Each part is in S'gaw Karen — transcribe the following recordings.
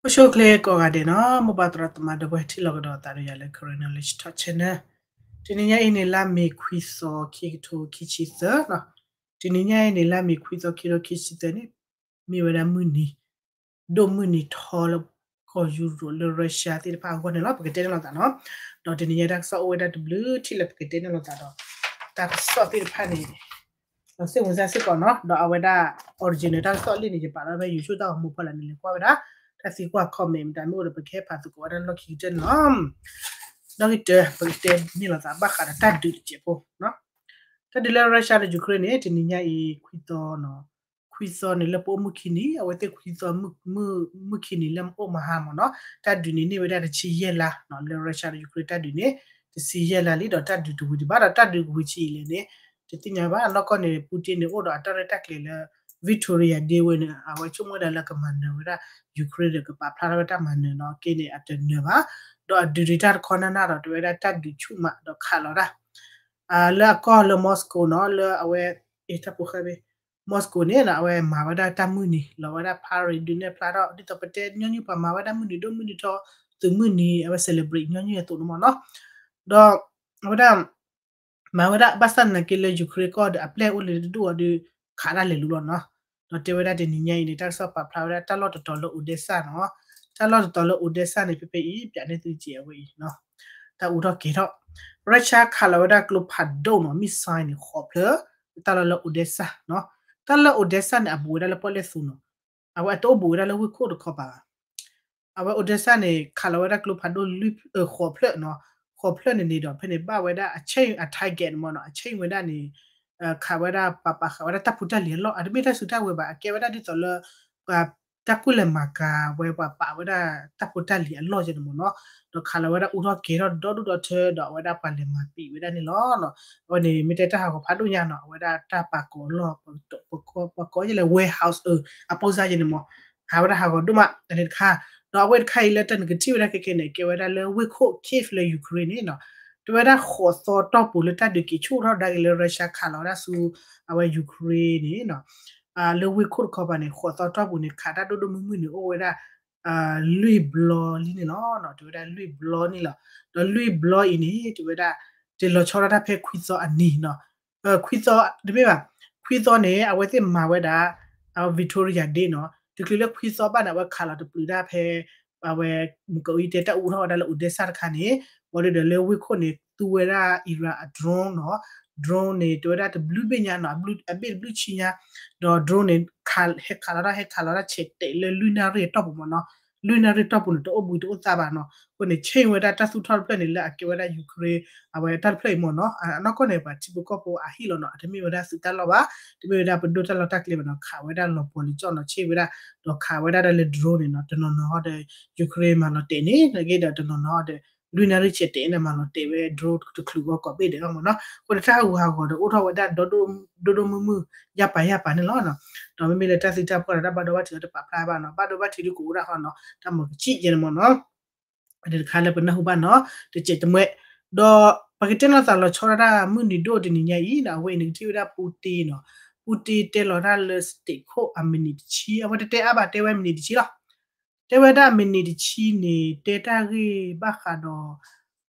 အိၣ်ဆူၣ်အိၣ်ချ့ကိးဂၤဒဲးနီၤ, မိၢ်ပၢ်သရၣ်သမါဒီပုၢ်ဝဲၢ်ထံၣ်လိာ်ကဒီးသးဒီးယၤလၢ Karen Knowledge Talk Channel. တနံၤညါအံၤန့ၣ် လါမ့ၤခွံသီ ခံကထိခံဆံသၢနီၤ. တနံၤညါအံၤန့ၣ် လါမ့ၤခွံသီ ခံကထိခံဆံသၢန့ၣ် မ့ၢ်ဝဲဒၣ်မုၢ်နံၤ ဒိၣ်မုၢ်နံၤထီလၢကီၢ်ယူရိးလၢ Russia သ့ၣ်တဖၣ်အဂီၢ်န့ၣ်လီၤ. ပကတဲန့ၣ်လိာ်သးနီၤ. ဒီးတနံၤညါတၢ်ကစီၣ်အိၣ်ဝဲဒၣ်တဘျုးထံၣ်လၢပကတဲန့ၣ်လိာ်သးဒီး တၢ်ကစီၣ်သ့ၣ်တဖၣ်န့ၣ် ဒီးစိတ်ဝင်စားစ့ၢ်ကီးနီၤ. ဒီးအဝဲဒၣ် original တၢ်ကစီၣ်လံာ်န့ၣ် ယပာ်လီၤဖဲ YouTube တၢ်ဂီၤမူဖီလာ်န့ၣ် လဲၤကွၢ်ဝဲဒၣ် တၢ်သံကွၢ် comment မတၤမ့ၢ်အိၣ်ဒီး ပကဟဲဖးသကိးဝဲဒၣ်လီၢ်ခံကတၢၢ်န့ၣ်လီၤ. ဒီးကတၢၢ် ပကတဲန့ၣ်လိာ်သးဘၣ်ဃးဒီးတၢ်ဒုးတစဲးဖိ တၢ်ဒုးလၢ Russia ဒီး Ukraine န့ၣ် တနံၤညါအံၤ ခွံသီနီၤ, ခွံသီန့ၣ်လၢပအိၣ်မုၢ်ခံနံၤ, အဝဲသ့ၣ်ခွံသီ မုၢ်ခံနံၤလၢအိၣ်မဟါမ့ၢ်နီၤ, တၢ်ဒုးန့ၣ်န့ၢ်ဝဲဒၣ်တဆံယဲၢ်လါနီၤ, လၢ Russia ဒီး Ukraine တၢ်ဒုးန့ၣ် တဆံယဲၢ်လါလံ, ဒီးတၢ်ဒုးတဝံၤဒံးဘၣ်, ဒီးတၢ်ဒုးကဝံၤဆံးအံၤလဲၣ်န့ၣ် တသ့ၣ်ညါဘၣ်. အနီၢ်ကီၢ်န့ၣ် Putin န့ၣ် အိၣ်ဒီးအတၢ်ရဲၣ်တၢ်ကျဲၤလၢ Victoria Day ဝဲန့ၣ် အဝဲဆိကမိၣ်ဝဲဒၣ်လၢကမၤနၢၤဝဲဒၣ် Ukraine ဒီးကပာ်ဖျါထီၣ်ဝဲတၢ်မၤနၢၤနီၤ, က့န့ၣ် အတနၢၤဘၣ်, ဒီးအဒုးဒံးတၢ်တခီနၢ်နၢ်ဒီး တဲဝဲဒၣ်တၢ်ဒုးဆူၣ်မးဒီးခးလီၤတၢ် လၢအကီၢ်လၢ Moscow နီၤ, လၢအဝဲ တၢ်ပူၤဃဲဘ့ၣ် Moscow န့ၣ် အဝဲမၤဝဲဒၣ်တၢ်မုၢ်နံၤ လီၤဝဲဒၣ် parade ဒုးနဲၣ်ဖျါထီၣ် ဒ်သိးပတဲညီနုၢ်ပှၤမၤဝဲဒၣ်မုၢ်နံၤဒိၣ်မုၢ်နံၤထီ သုးမုၢ်နံၤ အဝဲ celebrate ညီနုၢ်အသိးန့ၣ်မ့ၢ်နီၤ, ဒီး အဝဲဒၣ် မၤဝဲဒၣ်ဘၣ်ဆၣ်သနာ်က့လၢ Ukraine ကီၢ်ဒီးအပျဲၢ်အိၣ်လၢတဒူၣ်အီၤဒီး ခးတၢ်လဲၤလူၤလီၤနီၤ. ဒီးတဲဝဲဒၣ်တနံၤညါအံၤန့ၣ် တၢ်ကစီၣ်ပာ်ဖျါဝဲဒၣ်တၢ်လီၢ်တတီၤလၢ Odesa နီၤ, တၢ်လီၢ်တတီၤလၢ Odesa န့ၣ် ဖဲဖဲအံၤ ပၠးန့ၢ်သုက့ၤအဝဲအံၤ တၢ်အူထီၣ်ကဲၤထီၣ် Russia ခးလီၤဝဲဒၣ်ကျိဖးဒိၣ်နီၤ missile န့ၣ် ဃိးဖျၢၣ် တၢ်လီၢ်လၢ Odesa နီၤ, တၢ်လၢ Odesa န့ၣ် အဘူးဝဲဒၣ်လၢပီၣ်လဲၣ်သူနီၤ, အဝဲအတအိၣ်ဘူးဝဲဒၣ်လၢဝ့ၢ်ခိၣ်တခီပၤဘၣ် အဝဲ Odesa န့ၣ် ခးလီၤဝဲဒၣ်ကျိဖးဒိၣ်လွံၢ် ဃိးဖျၢၣ်နီၤ, ဃိးဖျၢၣ်န့ၣ်န့ၣ်ဒီး ဖဲန့ၣ်ဘၣ်ဝဲဒၣ်အ chain အ target မ့ၢ်နီၤ, အ chain ဝဲဒၣ်န့ၣ် ခးဝဲဒၣ်ပှၤပာ်ဃာ်ဝဲဒၣ်တၢ်ဖိတၢ်လံၤအလီၢ်, အတမ့ၢ်တၢ်စုတၢ်ဝဲၤဘၣ်, အကဲဝဲဒၣ်ဒ်သိးလၢ ပှၤတၢ်ကူၣ်လဲၤမၤကၤဝဲ ပှၤပာ်ဝဲဒၣ်တၢ်ဖိတၢ်လံၤအလီၢ်ယဲန့ၣ်မ့ၢ်နီၤ, ဒီးခးလီၤဝဲဒၣ်အူထီၣ်ကဲၤထီၣ်ဒီဒူၣ်ဒီထၢ ဒီးအဝဲဒၣ်ပှၤလဲၤမၤပံာ်ဝဲဒၣ်န့ၣ်လီၤ. အဝဲန့ၣ်မ့ၢ်တဲတၢ်ဟးဂီၤဖးဒိၣ်ညါနီၤ, အဝဲဒၣ်တၢ်ပာ်ကီၤအလီၢ် ပကိးယဲလဲၣ် warehouse အ အပိၢ်စၢ်ယဲန့ၣ်မ့ၢ် ဟးဝဲဒၣ်ဟးဂီၤဒိၣ်မး တၢ်န့ၣ်တခါ, ဒီးအဝဲတခါအံၤလၢတၢ်နကထံၣ်ဝဲဒၣ်ခဲကဲန့ၣ် ကဲဝဲဒၣ်လၢဝ့ၢ်ခိၣ် Kyiv လၢ Ukraine န့ၣ်နီၤ, တဲဝဲဒၣ်ဃိးသီတီၢ်ပူၤလၢတၢ်ဒုးက့ၤဆူၣ်ထီၣ်ဒၣ်က့ၤလၢ Russia ခးလီၤဝဲဒၣ်ဆူ အဝဲ Ukraine န့ၣ်နီၤ, လၢဝ့ၢ်ခိၣ်တခီပၤန့ၣ် ဃိးသီတီၢ်ပူၤန့ၣ် ခးတၢ်ဒိၣ်ဒိၣ်မုၢ်မုၢ်န့ၣ် အိၣ်ဝဲဒၣ် လွံၢ်ဘျီလံန့ၣ်လီၤ. တဲဝဲဒၣ်လွံၢ်ဘျီန့ၣ်လီၤ. ဒီးလွံၢ်ဘျီအံၤန့ၣ် တဲဝဲဒၣ် တလီၤဆီဒၣ်တၢ်ဖဲခွံသီအနံၤနီၤ, ခွံသီ တမ့ၢ်ဘၣ်, ခွံသီန့ၣ် အဝဲသ့ၣ်မၤဝဲဒၣ် Victoria Day နီၤ, တချုးလၢခွံသီဘၣ်န့ၣ် အဝဲခးလီၤတပျုာ်ဒၣ်ဖဲ အဝဲ မုၢ်ကအိၣ်အံၤတဲတၢ်အူထီၣ်ဝဲဒၣ်လၢ Odesa တခါန့ၣ်, ဝံၤဒီးလၢဝ့ၢ်ခိၣ်န့ၣ် သူဝဲဒၣ် Iran အ drone နီၤ, drone န့ၣ် တဲဝဲဒၣ်တဘျုးဘ့ၣ်ညါနီၤ, အဘ့ၣ်တဘျုးဆံညါ, ဒီး drone န့ၣ် ဟဲခးလီၤတၢ် ဟဲခးလီၤတၢ်ဆဲးတဲာ်လၢလွံၢ်နၣ်ရံၣ်အတီၢ်ပူၤမ့ၢ်နီၤ, လွံၢ်နၣ်ရံၣ်တီၢ်ပူၤန့ၣ် တအိၣ်ဘှံးတအိၣ်သါဘၣ်နီၤ, အဃိန့ၣ် chain ဝဲဒၣ်တၢ်သူၣ်ထီၣ်တဖျၢၣ်န့ၣ် လၢအကဲဝဲဒၣ် Ukraine အဝဲတၢ်တဖျၢၣ်အံၤမ့ၢ်နီၤ, အနီၢ်ကီၢ်န့ၣ် ပှၤထံဖိကီၢ်ဖိအဟံၣ်လီၤနီၤ, အတမ့ၢ်ဝဲဒၣ်သုးတၢ်လီၢ်ဘၣ်, တမ့ၢ်ဝဲဒၣ်ပဒိၣ်တၢ်လီၢ်တၢ်ကျဲဘၣ်နီၤ, ခးဝဲဒၣ်လီၤပှီၤလံာ်ကၠီၣ်နီၤ, chain ဝဲဒၣ်, ဒီးခးဝဲဒၣ်ဒ်လၢ drone န့ၣ်နီၤ, တနီၤနီၤဒီး Ukraine မၤလီၤတဲာ်န့ၣ် နက့ဒီးတနီၤနီၤဒီး လွံၢ်နၣ်ရံၣ်ဆဲးတဲာ်န့ၣ် မၤလီၤတဲာ်ဝဲ drone တချုးဂီၢ်ကိးဘ့ၣ်ဒီးအီၤမ့ၢ်နီၤ, အဃိန့ၣ်တၢ်ဟးဂူာ်ဟးဂီၤဒီးအိၣ်ထီၣ်ဝဲဒၣ် ဒိၣ်ဒိၣ်မုၢ်မုၢ် ယၢ်ပၤယၢ်ပၤန့ၣ်လီၤ. ဒီးမ့မ့ၢ်လၢတၢ်သံတၢ်ပှၢ်ဒီးတၢ်ဘၣ်ဒိဘၣ်ထံးဒီးတပာ်ဖျါဘၣ်နီၤ, ဘၣ်ဒိဘၣ်ထံးဒုးကအိၣ်ဒၣ်ဃီနီၤ, တၢ်မၤကစံၣ်ယဲန့ၣ်မ့ၢ်နီၤ, တခါလၢပနၢ်ဟူဘၣ်နီၤ, တစဲးတမှဲ, ဒီးပကတဲနီၤသးလီၤဆီဒၣ်တၢ်မုၢ်နံၤဒိၣ်တနံၤညါအံၤနီၤ, အဝဲအံၤနကထံၣ်ဝဲဒၣ် Putin နီၤ, Putin တဲလီၤတၢ်လၢ State ခိၣ်အမံးနံးတဆံ, အဝဲတတဲအါဘၣ် တဲဝဲမံးနံးတဆံလီၤ. တဲဝဲဒၣ်မံးနံးတဆံန့ၣ် တဲတၢ်ဂ့ၢ်ဘၣ်ဃး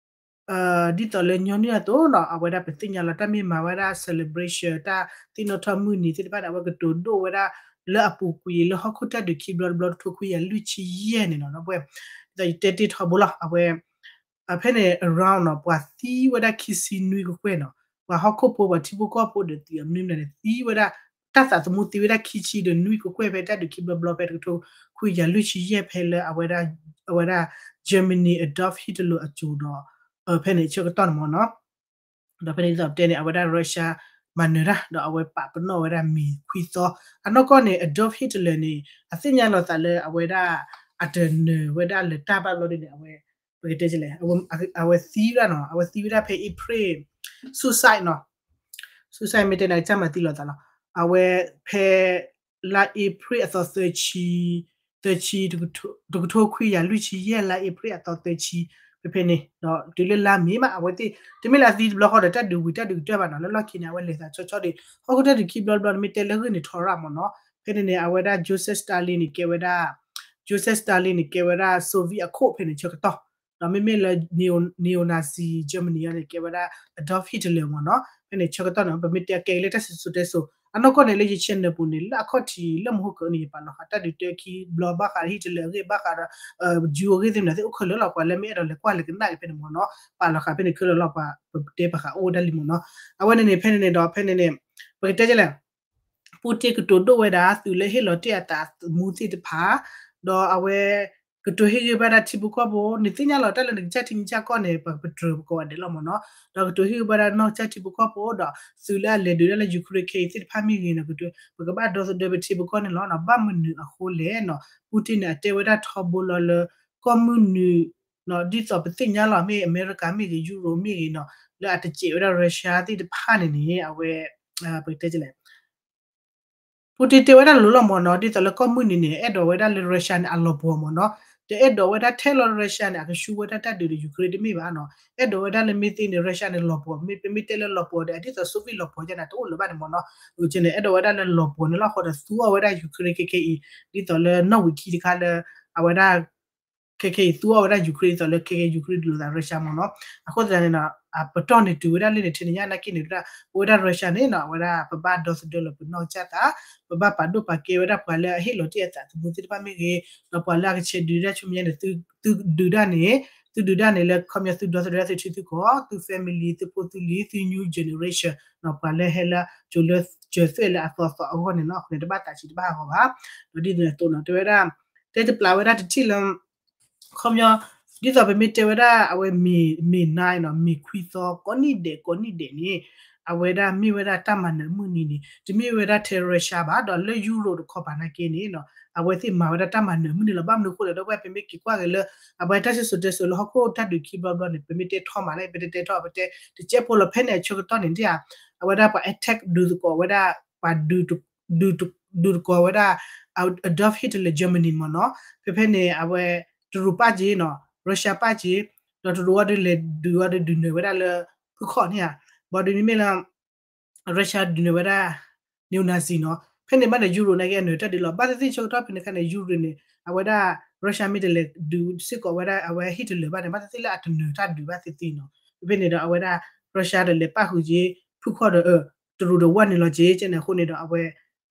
ဒီး ဒ်သိးလၢညီနုၢ်အသိးနီၤ, အဝဲဒၣ်ပသ့ၣ်ညါလီၤ တၢ်မ့ၢ်မၤဝဲဒၣ် celebration တၢ်သ့ၣ်နီၣ်ထီၣ်မုၢ်နံၤသ့ၣ်တဖၣ်န့ၣ် အဝဲကတိၤဒိၣ်ဝဲဒၣ် လၢအပူၤကွံာ်လၢဟီၣ်ခိၣ်တၢ်ဒုးခံဘျီတဘျီ တထိခွံကယၤလွံၢ်ဆံယဲၢ်န့ၣ်နီၤ, ဒီးပဝဲ ဒ်သိးယတဲတ့ၢ်ထီဘိလီၤ, အဝဲ ဖဲန့ၣ် around နီၤ ပှၤသံဝဲဒၣ်ခံဆံနွံကကွဲၢ်နီၤ, ပှၤဟီၣ်ခိၣ်ဖိ ပှၤထံဖိကီၢ်ဖိဒီးသုးအမနုၤမနုၤန့ၣ် သံဝဲဒၣ် တၢ်သးသမူသံဝဲဒၣ်ခံဆံဒီးနွံကကွဲၢ် ဖဲတၢ်ဒုးခံဘျီတဘျီ ဖဲတကထိခွံကယၤလွံၢ်ဆံယဲၢ် ဖဲလၢအဝဲဒၣ် အဝဲဒၣ် Germany Adolf Hitler အစိၤဒီး ဖဲန့ၣ်ဆၢကတီၢ်န့ၣ်မ့ၢ်နီၤ, ဒီးဖဲန့ၣ်ဒ်သိးပတဲန့ၣ် အဝဲဒၣ် Russia မၤနၢၤတၢ် ဒီးအဝဲပာ်ပနီၣ်ဝဲဒၣ်မ့ၤခွံသီ, အနီၢ်ကီၢ်န့ၣ် Adolf Hitler န့ၣ် အသ့ၣ်ညါလီၤသးလၢအဝဲဒၣ် အတနၢၤဝဲဒၣ်လၢတၢ်ဘၣ်ဘျီဒ်န့ၣ် အဝဲ ပကတဲလဲၣ် အဝဲသံဝဲဒၣ်နီၤ, အဝဲသံဝဲဒၣ်ဖဲ April suicide နီၤ, suicide မ့ၢ်တဲန့ၣ် ကစၢ်မၤသံလီၤသးလီၤ, အဝဲဖဲ လါ April အသီသၢဆံ, သၢဆံ, တကထိခွံကယၤလွံၢ်ဆံယဲၢ် လါ April အသီသၢဆံ, ဖဲဖဲန့ၣ် ဒီးတုၤလၢလါမ့ၤမး အဝဲသ့ၣ် တမ့ၢ်လၢအသံတဘျီဃီဒီး တၢ်ဒုးဝံၤ တၢ်ဒုးကတၢၢ်ဘၣ်နီၤ, လၢလီၢ်ခံန့ၣ် အဝဲလဲၤသးဆီဆီဒီး ဟီၣ်ခိၣ်တၢ်ဒုးခံဘျီတဘျီန့ၣ် မ့ၢ်တဲလၢဂ့ၢ်န့ၣ် ထီရၣ်မ့ၢ်နီၤ, ဖဲန့ၣ်န့ၣ် အဝဲဒၣ် Joseph Stalin န့ၣ် ကဲဝဲဒၣ် Joseph Stalin န့ၣ် ကဲဝဲဒၣ် Soviet အခိၣ်ဖဲန့ၣ်ဆၢကတီၢ်, ဒီးမ့မ့ၢ်လၢ neo neo Nazi Germany န့ၣ် ကဲဝဲဒၣ် Adolf Hitler မ့ၢ်နီၤ, ဖဲန့ၣ်ဆၢကတီၢ်န့ၣ် ပမ့ၢ်တဲကဲလၢတၢ်စံၣ်စိၤတဲစိၤ အနီၢ်ကီၢ်န့ၣ်လၢယ channel ပူၤန့ၣ် လၢအခီၣ်ထံးလၢမဟိကၢန့ၣ် ယပာ်လီၤဃာ်တၢ်ဒုးတၢခံဘျီဘၣ်ဃး Hitler အဂ့ၢ်ဘၣ်ဃးဒီး Jew အဂ့ၢ်သ့ၣ်မနုၤသ့ၣ်အိၣ်ခဲလၢာ်လီၤ, ပှၤလၢမ့ၢ်အဲၣ်ဒိးလဲၤကွၢ်လဲၤကနၣ်က့ၤဖဲန့ၣ်မ့ၢ်နီၤ, ပာ်လီၤဃာ်ဖဲန့ၣ်ခဲလၢာ်လီၤ, ပှၤပတဲပာ်ဃာ်အိၣ်ဝဲဒၣ်လံမ့ၢ်နီၤ, အဝဲန့ၣ်န့ၣ် ဖဲန့ၣ်န့ၣ်ဒီးဖဲန့ၣ်န့ၣ် ပကတဲကလဲၣ် Putin ကတိၤဒိၣ်ဝဲဒၣ် သုးလၢဟ့ၣ်လီၤတ့ၢ်အသးသမူသ့ၣ်တဖၣ်, ဒီးအဝဲ ကတိၤဟ့ၣ်ဂံၢ်ဘါဒၣ်ထံဖိကီၢ်ဖိ နသ့ၣ်ညါလီၤတၢ်လၢနကစၢ်ထံနကစၢ်ကီၢ်န့ၣ် ပပတြၢၤပကိးဂၤဒဲးလီၤမ့ၢ်နီၤ, ဒီးကတိၤဟ့ၣ်ဂံၢ်ဘါဒၣ်နီၢ်ကစၢ်ထံဖိကီၢ်ဖိဒီး သုးလၢအလဲၤဒုးတၢ်လၢ Ukraine ခဲအံၤသ့ၣ်တဖၣ်မ့ၢ်ဂ့ၤန့ၣ် ကတိၤ ပကဘၣ်ဒီသဒၢပထံပကီၢ်န့ၣ်လီၤနီၤ, ဘၣ်မနုၤအဃိလဲၣ်နီၤ, Putin န့ၣ် အတဲဝဲဒၣ်ထီဘိလီၤလၢ ကီၢ်မုၢ်နုာ် ဒ်သိးပသ့ၣ်ညါလီၤ မ့ၢ်အမဲရကၤ မ့ၢ်ဂ့ၤ ယူရိၤ မ့ၢ်ဂ့ၤနီၤ လၢအတစဲးဝဲဒၣ် Russia သ့ၣ်တဖၣ်န့ၣ်န့ၣ် အဝဲ ပကတဲလဲၣ် Putin တဲဝဲဒၣ်လိၤလီၤမ့ၢ်နီၤ, ဒ်သိးလၢကီၢ်မုၢ်နုာ်န့ၣ် အဲၣ်ဒိးဝဲဒၣ်လၢ Russia န့ၣ် အလီၤပှီၤမ့ၢ်နီၤ, တအဲၣ်ဒိးဝဲဒၣ်ထဲလီၤ Russia န့ၣ် အကဆူဝဲဒၣ်တၢ်ဒုးဒီး Ukraine တမ့ၢ်ဘၣ်နီၤ, အဲၣ်ဒိးဝဲဒၣ်လၢမ့ၢ်သ့န့ၣ် Russia န့ၣ် လီၤပှီၤ မ့ၢ်ပမ့ၢ်တဲလၢလီၤပှီၤဒီး အဒ်သိး Soviet လီၤပှီၤယဲန့ၣ် တအိၣ်လၢၤဘၣ်န့ၣ်မ့ၢ်နီၤ, အန့ၣ် အဲၣ်ဒိးဝဲဒၣ်လၢလီၤပှီၤန့ၣ်လီၤ, အဃိဒီးသူအီၤဝဲဒၣ် Ukraine ခဲခဲအံၤ ဒ်သိးလၢနီၣ်ဝံာ်ခံတခါလၢ အဝဲဒၣ် ခဲခဲအံၤ သူအီၤဝဲဒၣ် Ukraine ဒ်သိးလၢခဲခဲ Ukraine ဒုးလိာ်သး Russia မ့ၢ်နီၤ, အဃိသတးန့ၣ်နီၤ အပတီၢ်န့ၣ်တုၤဝဲဒၣ်လၢန့ၣ် ထဲန့ၣ်ညါနာ်က့န့ၣ် ဝဲဒၣ် ပဝဲဒၣ် Russia န့ၣ်နီၤ အဝဲဒၣ်ပဘၣ်ဒီသဒၢလီၤပနီၢ်ကစၢ်သး, ပဘၣ်ပာ်ဒိၣ်ပာ်ကဲဝဲဒၣ်ပှၤလၢအဟ့ၣ်လီၤတ့ၢ်အသးသမူသ့ၣ်တဖၣ်မ့ၢ်ဂ့ၤ, ဒီးပှၤလၢအကဆဲးဒုးတၢ်ဆူမဲာ်ညါန့ၣ် သုဒုးတၢ်န့ၣ်, သုဒုးတၢ်န့ၣ်လၢခီပညီသုဒီသဒၢတၢ်သုထံသုကီၢ်, သု family သုဖိသုလံၤ သု new generation နီၤ, ပှၤလၢဟဲလၢ ကၠိၤလၢစၢၤသွဲၣ်လၢအသီသီအဂီၢ်န့ၣ်လီၤ, အဃိန့ၣ်တဘၣ်သးဆံးတဘၣ်ဟးဂီၤဘၣ်, ဒီးဒ်သိးန့ၣ်အသိးနီၤ တဲဝဲဒၣ် တဲတပျးဝဲဒၣ်တထံၣ်လၢ ခီပညီ ဒ်သိးပမ့ၢ်တဲဝဲဒၣ်အဝဲမ့ၢ် မ့ၢ်နါနီၤ မ့ၢ်ခွံသီ ကိးနံၣ်ဒဲး ကိးနံၣ်ဒဲးန့ၣ် အဝဲဒၣ်မ့ၢ်ဝဲဒၣ်တၢ်မၤနၢၤအမုၢ်နံၤန့ၣ် တမ့ၢ်ဝဲဒၣ်ထဲ Russia ဘၣ် ဒီးလၢယူရိၤတခီပၤနာ်က့န့ၣ်နီၤ အဝဲသ့ၣ်မၤဝဲဒၣ်တၢ်မၤနၢၤအမုၢ်နံၤလီၤ. ဘၣ်မနုၤအဃိလဲၣ် ဒီပုၢ်ဝဲၢ် ပမ့ၢ်က့ၤကွၢ်က့ၤလၢ အဝဲတၢ်စံၣ်စိၤတဲစိၤလၢဟီၣ်ခိၣ်တၢ်ဒုးခံဘျီဘျီန့ၣ် ပမ့ၢ်တဲထီၣ်မးလၢ ပတတဲထီၣ် ပတဲတကဲဖိလီၤ ဖဲန့ၣ်အဆၢကတီၢ်န့ၣ် ဒ်အဝဲဒၣ်ပှၤ attack ဒုးသကိးဝဲဒၣ် ပှၤ ဒုးတကိးဝဲဒၣ် Adolf Hitler Germany မ့ၢ်နီၤ, ဖဲဖဲန့ၣ် အဝဲ တရူးပာ်က့ၤနီၤ Russia ပာ်က့ၤ, ဒီးတရူးဝဲဒၣ်လဲၤဒုးဝဲဒၣ်ဒုးနၢၤဝဲဒၣ်လၢ ဖုခီၣ်န့ၣ်ဧါ, ဘၣ်ဒီးမ့မ့ၢ်လၢ Russia ဒုးနၢၤဝဲဒၣ် neo-Nazi နီၤ, ဖဲန့ၣ်ဘၣ်န့ၣ် ယူရိၤနာ်က့အနၢၤတၢ်ဒုးလီၤ. ဘၣ်သ့ၣ်သ့ၣ်ဆၢကတီၢ်ဖဲန့ၣ်ခါန့ၣ် ယူရိၤန့ၣ် အဝဲဒၣ် Russia မ့ၢ်တလဲၤဒုးစ့ၢ်ကီးဝဲဒၣ် အဝဲ Hitler ဘၣ်န့ၣ် ဘၣ်သ့ၣ်သ့ၣ်လၢအတနၢၤတၢ်ဒုးဘၣ်သ့ၣ်သ့ၣ်နီၤ, ဖဲဖဲန့ၣ်ဒီး အဝဲဒၣ် Russia ဒီးလဲၤပၣ်ဃုာ်က့ၤ ဖုခီၣ်ဒီး တရူးဒီးဝဲနုာ်လီၤက့ၤ ကဲန့ၣ်အဃိန့ၣ်ဒီး အဝဲ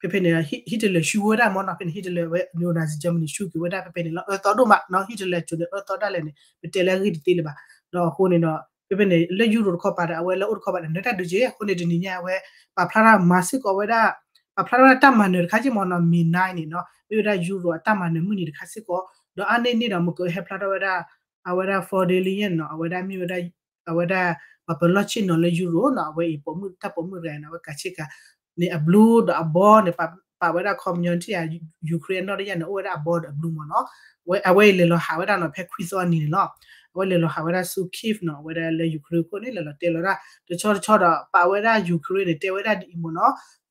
ဖဲဖဲန့ၣ် Hitler ဆူဝဲဒၣ်မ့ၢ်နီၤ, ဖဲန့ၣ် Hitler ဝဲ neo-Nazi Germany ဆူက့ၤဝဲဒၣ် ဖဲဖဲန့ၣ်လီၤ. အၢသီဒိၣ်မးနီၤ Hitler ကၠိၤန့ၣ် အၢသီဒၣ်လဲာ်န့ၣ် ပတဲလၢအဂ့ၢ်တသ့လၢၤဘၣ်. ဒီးအဃိန့ၣ်ဒီး ဖဲဖဲန့ၣ် လၢယူရိၤတခီပၤဒီး အဝဲလၢအိၣ်တခီပၤဒီး နၢၤတၢ်ဒုးက့ၤ အဃိန့ၣ် တနံၤညါအဝဲ ပာ်ဖျါထီၣ်မၤစ့ၢ်ကီးဝဲဒၣ် ပာ်ဖျါထီၣ်ဝဲဒၣ်တၢ်မၤနၢၤတခါက့မ့ၢ်နီၤ မ့ၢ်နါန့ၣ်နီၤ မ့ၢ်ဝဲဒၣ်ယူရိၤအတၢ်မၤနၢၤမုၢ်နံၤတခါစ့ၢ်ကီး, ဒီးအါန့ၢ်န့ၢ်ဒီး မ့ၢ်ကဟဲဖျါထီၣ်ဝဲဒၣ် အဝဲဒၣ် von der Leyen နီၤ အဝဲဒၣ်မ့ၢ်ဝဲဒၣ် အဝဲဒၣ် ပှၤပလီၢ်ဆ့ၣ်နီၤလၢယူရိၤနီၤ အဝဲအံၤပိာ်မုၣ်တၢ်ပိာ်မုၣ်တဂၤနီၤ အဝဲကးဆ့ကၤ န့ၣ်အဘျူဒီးအဘီန့ၣ် ပာ်ဝဲဒၣ် community အ Ukraine အနီၣ်တယၢ်န့ၣ် အိၣ်ဝဲဒၣ်အဘီဒီးအဘျူမ့ၢ်နီၤ, အဝဲအံၤလဲၤလီၤဟးဝဲဒၣ်နီၤ ဖဲခွံသီအနံၤန့ၣ်လီၤ. အဝဲလဲၤလီၤဟးဝဲဒၣ်ဆူ Kyiv နီၤ အဝဲဒၣ်လၢ Ukraine ခိၣ်န့ၣ် လဲၤလီၤတဲလီၤဒၣ် တဆီတဆီဒီး ပာ်ဝဲဒၣ် Ukraine န့ၣ် တဲဝဲဒၣ်ဒ်အံၤမ့ၢ်နီ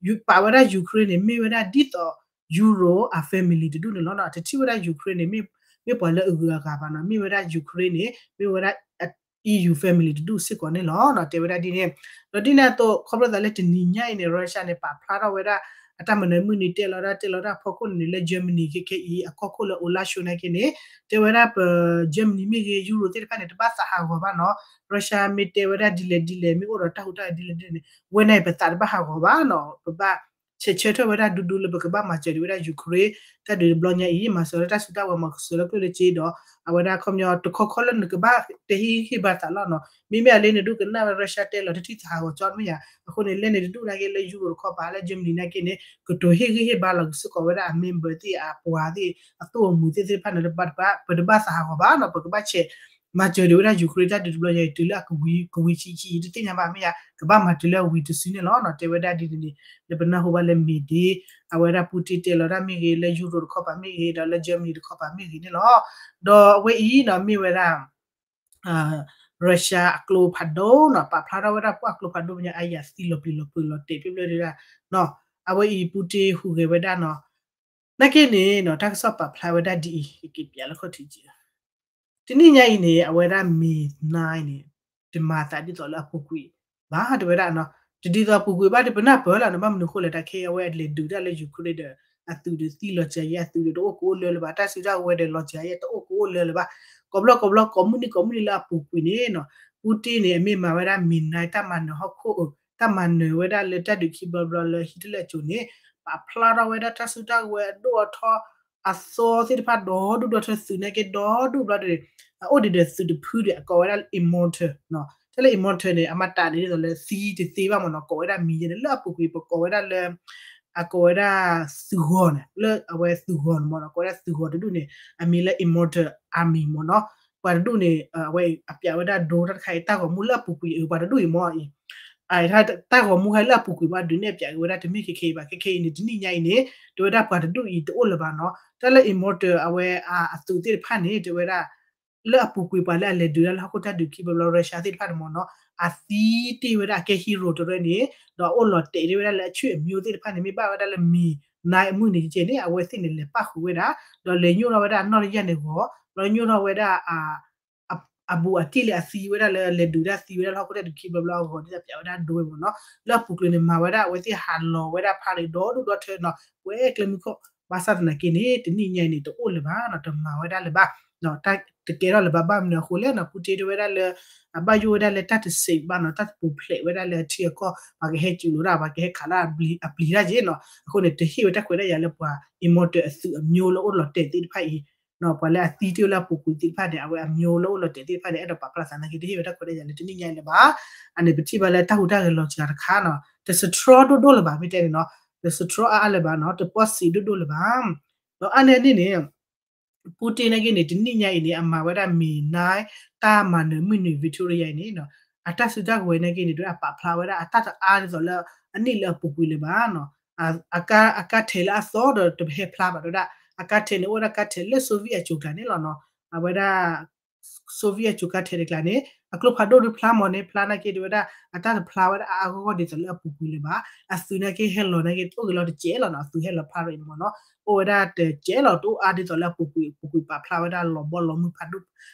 ၤ, ပာ်ဝဲဒၣ် Ukraine န့ၣ် မ့ၢ်ဝဲဒၣ်ဒ်သိး ယူရိၤအ family တဒူၣ်န့ၣ်လီၤ. တထံၣ်ဝဲဒၣ် Ukraine န့ၣ် မ့ၢ်ပှၤလၢအဂုၤအဂၤဘၣ်နီၤ, မ့ၢ်ဝဲဒၣ် Ukraine န့ၣ် မ့ၢ်ဝဲဒၣ် EU family တဒူၣ်စ့ၢ်ကီးန့ၣ်လီၤ. တဲဝဲဒၣ်ဒ်န့ၣ်, ဒီးဒ်န့ၣ်အသိး ခီဖျိသးလၢတနံၤညါအံၤန့ၣ် Russia န့ၣ် ပာ်ဖျါထီၣ်ဝဲဒၣ် အတၢ်မၤနၢၤမုၢ်နံၤ တဲလီၤဒၣ် တဲလီၤဒၣ်အဖီခိၣ်န့ၣ်န့ၣ် လၢ Germany ခဲခဲအံၤ အကီၢ်ခိၣ်လၢ Olaf Scholz နာ်က့န့ၣ် တဲဝဲဒၣ်ပ Germany မ့ၢ်ဂ့ၤ ယူရိၤသ့ၣ်တဖၣ်န့ၣ် တဘၣ်သးဟးဂီၤဘၣ်နီၤ, Russia မ့ၢ်တဲဝဲဒၣ်ဒ်လဲၣ်ဒ်လဲၣ် မ့ၢ်အိၣ်ဒီးတၢ်ဟူးတၢ်ဂဲၤဒ်လဲၣ်ဒ်လဲၣ်န့ၣ် ဝဲန့ၣ်ပသးတဘၣ်ဟးဂီၤဘၣ်နီၤ, ပဘၣ် ဆဲးဆၢထၢၣ်ဝဲဒၣ်ဒူဒူလၢပကဘၣ်မၤစၢၤဒံးဝဲဒၣ် Ukraine တၢ်ဒုးတဘျီညါအံၤ မၤစၢၤလၢတၢ်စုတၢ်ဝဲၤ မၤစၢၤလၢကျိၣ်လၢစ့ဒီး အဝဲဒၣ်ခီပညီတခီခီလၢနကဘၣ်တဲဟ့ၣ်ဂံၢ်ဟ့ၣ်ဘါသးလီၤနီၤ, မ့မ့ၢ်အလၢနဒူၣ်ကနၣ်ဝဲ Russia တဲလီၤတထံၣ်သးဟးဂီၤကၠီမ့ၢ်ယၤ, အဃိန့ၣ် လၢန့ၣ်တဒူၣ်နာ်က့လၢယူရိၤတခီပၤလၢ Germany နာ်က့န့ၣ် ကတိၤဟ့ၣ်ဂံၢ်ဟ့ၣ်ဘါလီၤက့ၤစ့ၢ်ကီးဝဲဒၣ်အ member သ့ၣ်အပှၤသ့ၣ် အသိၣ်အမူၤသ့ၣ်သ့ၣ်တဖၣ်န့ၣ် ပတဘၣ်သးဟးဂီၤဘၣ်နီၤ, ပကဘၣ်ဆဲး မၤစၢၤဒံးဝဲဒၣ် Ukraine တၢ်ဒုးတဘျီညါအံၤ တုၤလၢအကဝံၤ ကဝံၤဆံးဆံး တသ့ၣ်ညါဘၣ်မ့ၢ်ယၤ ကဘၣ်မၤတုၤလၢအဝံၤတစုန့ၣ်လီၤနီၤ, တဲဝဲဒၣ်ဒ်န့ၣ်န့ၣ် လၢပနၢ်ဟူဘၣ်လၢမ့ၢ်ဒ် အဝဲဒၣ် Putin တဲလီၤတၢ်မ့ၢ်ဂ့ၤ လၢယူရိၤတခီပၤမ့ၢ်ဂ့ၤ ဒီးလၢ Germany တခီပၤမ့ၢ်ဂ့ၤန့ၣ်လီၤ, ဒီးအဝဲအံၤနီၤ မ့ၢ်ဝဲဒၣ် Russia အကျိဖးဒိၣ်နီၤ ပာ်ဖျါထီၣ်ဝဲဒၣ်ပှၤအကျိဖးဒိၣ်ပညါ အယၤသံလီၤပျံၤလီၤပျံၤလီၤတဲာ် ဖျၢၣ်ဖျၢၣ်ဒၣ်နီၤ, အဝဲအံၤ Putin ဟူးဂဲၤဝဲဒၣ်နီၤ, နာ်က့န့ၣ်နီၤ တၢ်ကစီၣ်ပာ်ဖျါဝဲဒၣ်ဒ်အံၤ ကက့ၤပျးလၢခီၣ်ထံးက့ၤ တနံၣ်ညါအံၤန့ၣ် အဝဲဒၣ်မ့ၢ်နါအံၤန့ၣ် တမၤသးဒ်သိးလၢအပူၤကွံာ်ဘၣ် တဲဝဲဒၣ်နီၤ, တဒ်သိးအပူၤကွံာ်ဘၣ်ဒီး ပနၢ်ပၢၢ်လီၤနီၤ, ဘၣ်မနုၤအဃိလဲၣ် တၢ်ခဲအံၤအဝဲလဲၤဒုးတၢ်လၢ Ukraine ဒီး အသုးဒီးသံလီၤစှၤယဲ အသုးဒီးတအိၣ်ကအိၣ်လၢလၢၤဘၣ်, တၢ်စုတၢ်ကဝဲၤဒီးလီၤစှၤယဲ တအိၣ်ကအိၣ်လၢလၢၤဘၣ်. ကိးဘျီကိးဘျီ ကိးမုၢ်နံၤကိးမုၢ်နံၤလၢအပူၤကွံာ်န့ၣ်နီၤ Putin န့ၣ် အမ့ၢ်မၤဝဲဒၣ် မ့ၢ်နါ တၢ်မၤနၢၤဟီၣ်ခိၣ် တၢ်မၤနၢၤဝဲဒၣ်လၢတၢ်ဒုးခံဘျီဘျီလၢ Hitler အစိၤန့ၣ် ပာ်ဖျါထီၣ်ဝဲဒၣ်တၢ်စုတၢ်ကဝဲၤအဒိၣ်အထီ အသီသ့ၣ်တဖၣ်ဒီဒူၣ်ဒီထၢ သုးနာ်က့ဒီဒူၣ်ဘျီဒီး အအိၣ်ဒံးဒီးသုးတဖုဒီး အကိးဝဲဒၣ် immortal တၢ်လၢ immortal န့ၣ် အမၤတၢ်န့ၣ်ဒ်သိးလၢသံတသ့ဘၣ်မ့ၢ်နီၤ ကိးဝဲဒၣ်မံၤယဲန့ၣ် လၢအပူၤကွံာ် ပကိးဝဲဒၣ်လၢ အကိးဝဲဒၣ် သုးဂီၤန့ၣ် လၢအဝဲသုးဂီၤန့ၣ်မ့ၢ်နီၤ ကိးဝဲဒၣ်သုးဂီၤတဒူၣ်န့ၣ် အမံၤလၢ immortal army မ့ၢ်နီၤ ပှၤတဒူၣ်န့ၣ် အဝဲအပျးဝဲဒၣ်ဒိတၢ်တခါအံၤ တၢ်ဂီၤမူလၢအပူၤကွံာ်အပှၤတဒူၣ်အံၤမ့ၢ်အံၤ တၢ်ဂီၤမူဟဲလၢအပူၤကွံာ် ပှၤဒုးနဲၣ်ပျးက့ၤဝဲဒၣ် တမ့ၢ်ခဲခဲအံၤဘၣ် ခဲခဲအံၤန့ၣ် တနံၣ်ညါအံၤန့ၣ် တဲဝဲဒၣ်ပှၤတဒူၣ်အံၤတအိၣ်လၢၤဘၣ်နီၤ တၢ်လၢ immortal အဝဲအသုးသ့ၣ်တဖၣ်န့ၣ် တဲဝဲဒၣ် လၢအပူၤကွံာ်ပှၤလၢအလဲၤဒုးတၢ်လၢဟီၣ်ခိၣ်တၢ်ဒုးခံဘျီဘျီ Russia သ့ၣ်တဖၣ်န့ၣ်မ့ၢ်နီၤ အသံတ့ၢ်ဝဲဒၣ်အကဲ hero တရၢန့ၣ် ဒီးအအိၣ်လီၤတဲာ်တ့ၢ်ဝဲဒၣ်လၢအဆွေမျိုးသ့ၣ်တဖၣ်န့ၣ် မ့ၢ်ဘၣ်ဝဲဒၣ်လၢမံၤ နါအမုၢ်နံၤကဲန့ၣ် အဝဲသ့ၣ်န့ၣ် လဲၤပၣ်ဃုာ်ဝဲဒၣ် ဒီးလဲၤညိၣ်ထီၣ်ဝဲဒၣ်အနီၢ်တယၢ်န့ၣ်ဂီၤ ဒီးညိၣ်ထီၣ်ဝဲဒၣ် အဘူးအတံၢ်လၢအသံဝဲဒၣ်လၢလဲၤဒုးတၢ်သံဝဲဒၣ်လၢဟီၣ်ခိၣ်တၢ်ဒုးခံဘျီဘျီအဂီၢ် ဒ်သိးပျးဝဲဒၣ်ဒိဝဲမ့ၢ်နီၤ လၢအပူၤကွံာ်န့ၣ် မၤဝဲဒၣ်အဝဲသ့ၣ်ဟးလီၤဝဲဒၣ်ဖးရံၣ်ဒီဒူၣ်ဒီထၢနီၤ ပှဲၤကျဲမုၢ်ခိၣ် ဘၣ်ဆၣ်သနာ်က့န့ၣ် တနံၣ်ညါအံၤန့ၣ် တအိၣ်လၢၤဘၣ်နီၤ တမၤဝဲဒၣ်လၢၤဘၣ် တၢ်တကဲထီၣ်လၢၤဘၣ် ဘၣ်မနုၤအဃိလဲၣ်နီၤ Putin တဲဝဲဒၣ်လၢ အဘၣ်ယိၣ်ဝဲဒၣ်လၢတၢ်တစံးဘၣ်နီၤ တၢ်တပူၤဖျဲးဝဲဒၣ်လၢအထံအကီၢ် ပှၤကဟဲစူးလိာ်ဒၣ် ပှၤကဟဲခးလၢအပျံၤတၢ်က့နီၤ အဃိန့ၣ် တဟ့ၣ်ဝဲတၢ်ခွဲးတၢ်ယာ်လၢပှၤ immortal အသုးအမျိုးလၢအိၣ်လီၤတဲာ်သ့ၣ်တဖၣ်အံၤ ပှၤလၢအသံတ့ၢ်လၢအပူၤကွံာ်သ့ၣ်တဖၣ်န့ၣ် အဝဲအမျိုးလၢအိၣ်လီၤတဲာ်သ့ၣ်တဖၣ်န့ၣ် အဲၣ်ဒိးပာ်ဖျါသးနာ်က့ တဟ့ၣ်ဝဲတၢ်ခွဲးတၢ်ယာ်လၢတနံၣ်ညါအံၤလၢၤဘၣ် အန့ၣ်ပထံၣ်ဘၣ်လၢတၢ်ဟူးတၢ်ဂဲၤလီၤစှၤတခါနီၤ တ strong ဒိၣ်ဒိၣ်လၢၤဘၣ် မ့ၢ်တဲန့ၣ်နီၤ တ strong အါအါလၢၤဘၣ်နီၤ တပီၣ်စံးဒိၣ်ဒိၣ်လၢၤဘၣ် ဒီးအါန့ၢ်န့ၣ်န့ၣ် Putin နာ်က့န့ၣ် တနံၣ်ညါအံၤန့ၣ် အမၤဝဲဒၣ်မ့ၢ်နါ တၢ်မၤနၢၤမုၢ်နံၤ Victoria အံၤန့ၣ်နီၤ အတၢ်စုတၢ်ကဝဲၤနာ်က့န့ၣ် ဒ်အပာ်ဖျါဝဲဒၣ် အတၢ်တအါဒ်သိးလၢ အနံၣ်လၢအပူၤကွံာ်လၢၤဘၣ်နီၤ အကါထဲးလၢအသီဒီးတဟဲဖျါဘၣ်တဲဝဲဒၣ် အကါထဲးန့ၣ် အိၣ်ဝဲဒၣ်ကါထဲးလၢ Soviet အစိၤကျါန့ၣ်လီၤနီၤ အဝဲဒၣ် Soviet အစိၤကါထဲးတကျါန့ၣ် အကျိဖးဒိၣ်ဒုးဖျါမ့ၢ်န့ၣ် ဖျါနာ်က့တဲဝဲဒၣ် အတၢ်တဖျါဝဲဒၣ်အါအါဂီၢ်ဂီၢ်ဒ်သိးလၢအပူၤကွံာ်လၢၤဘၣ် အသုးနာ်က့ဟဲလီၤနာ်က့ အိၣ်က့ၤလီၤတစဲးလီၤနီၤ အသုးဟဲလီၤဖျါရံၣ်န့ၣ်မ့ၢ်နီၤ အိၣ်ဝဲဒၣ်တစဲးလီၤ တအိၣ်အါဒ်သိးလၢအပူၤကွံာ် ပူၤကွံာ်ပာ်ဖျါဝဲဒၣ်လီၤဘီလီၤမုၢ်ဖးဒိၣ်ဖးတုၤ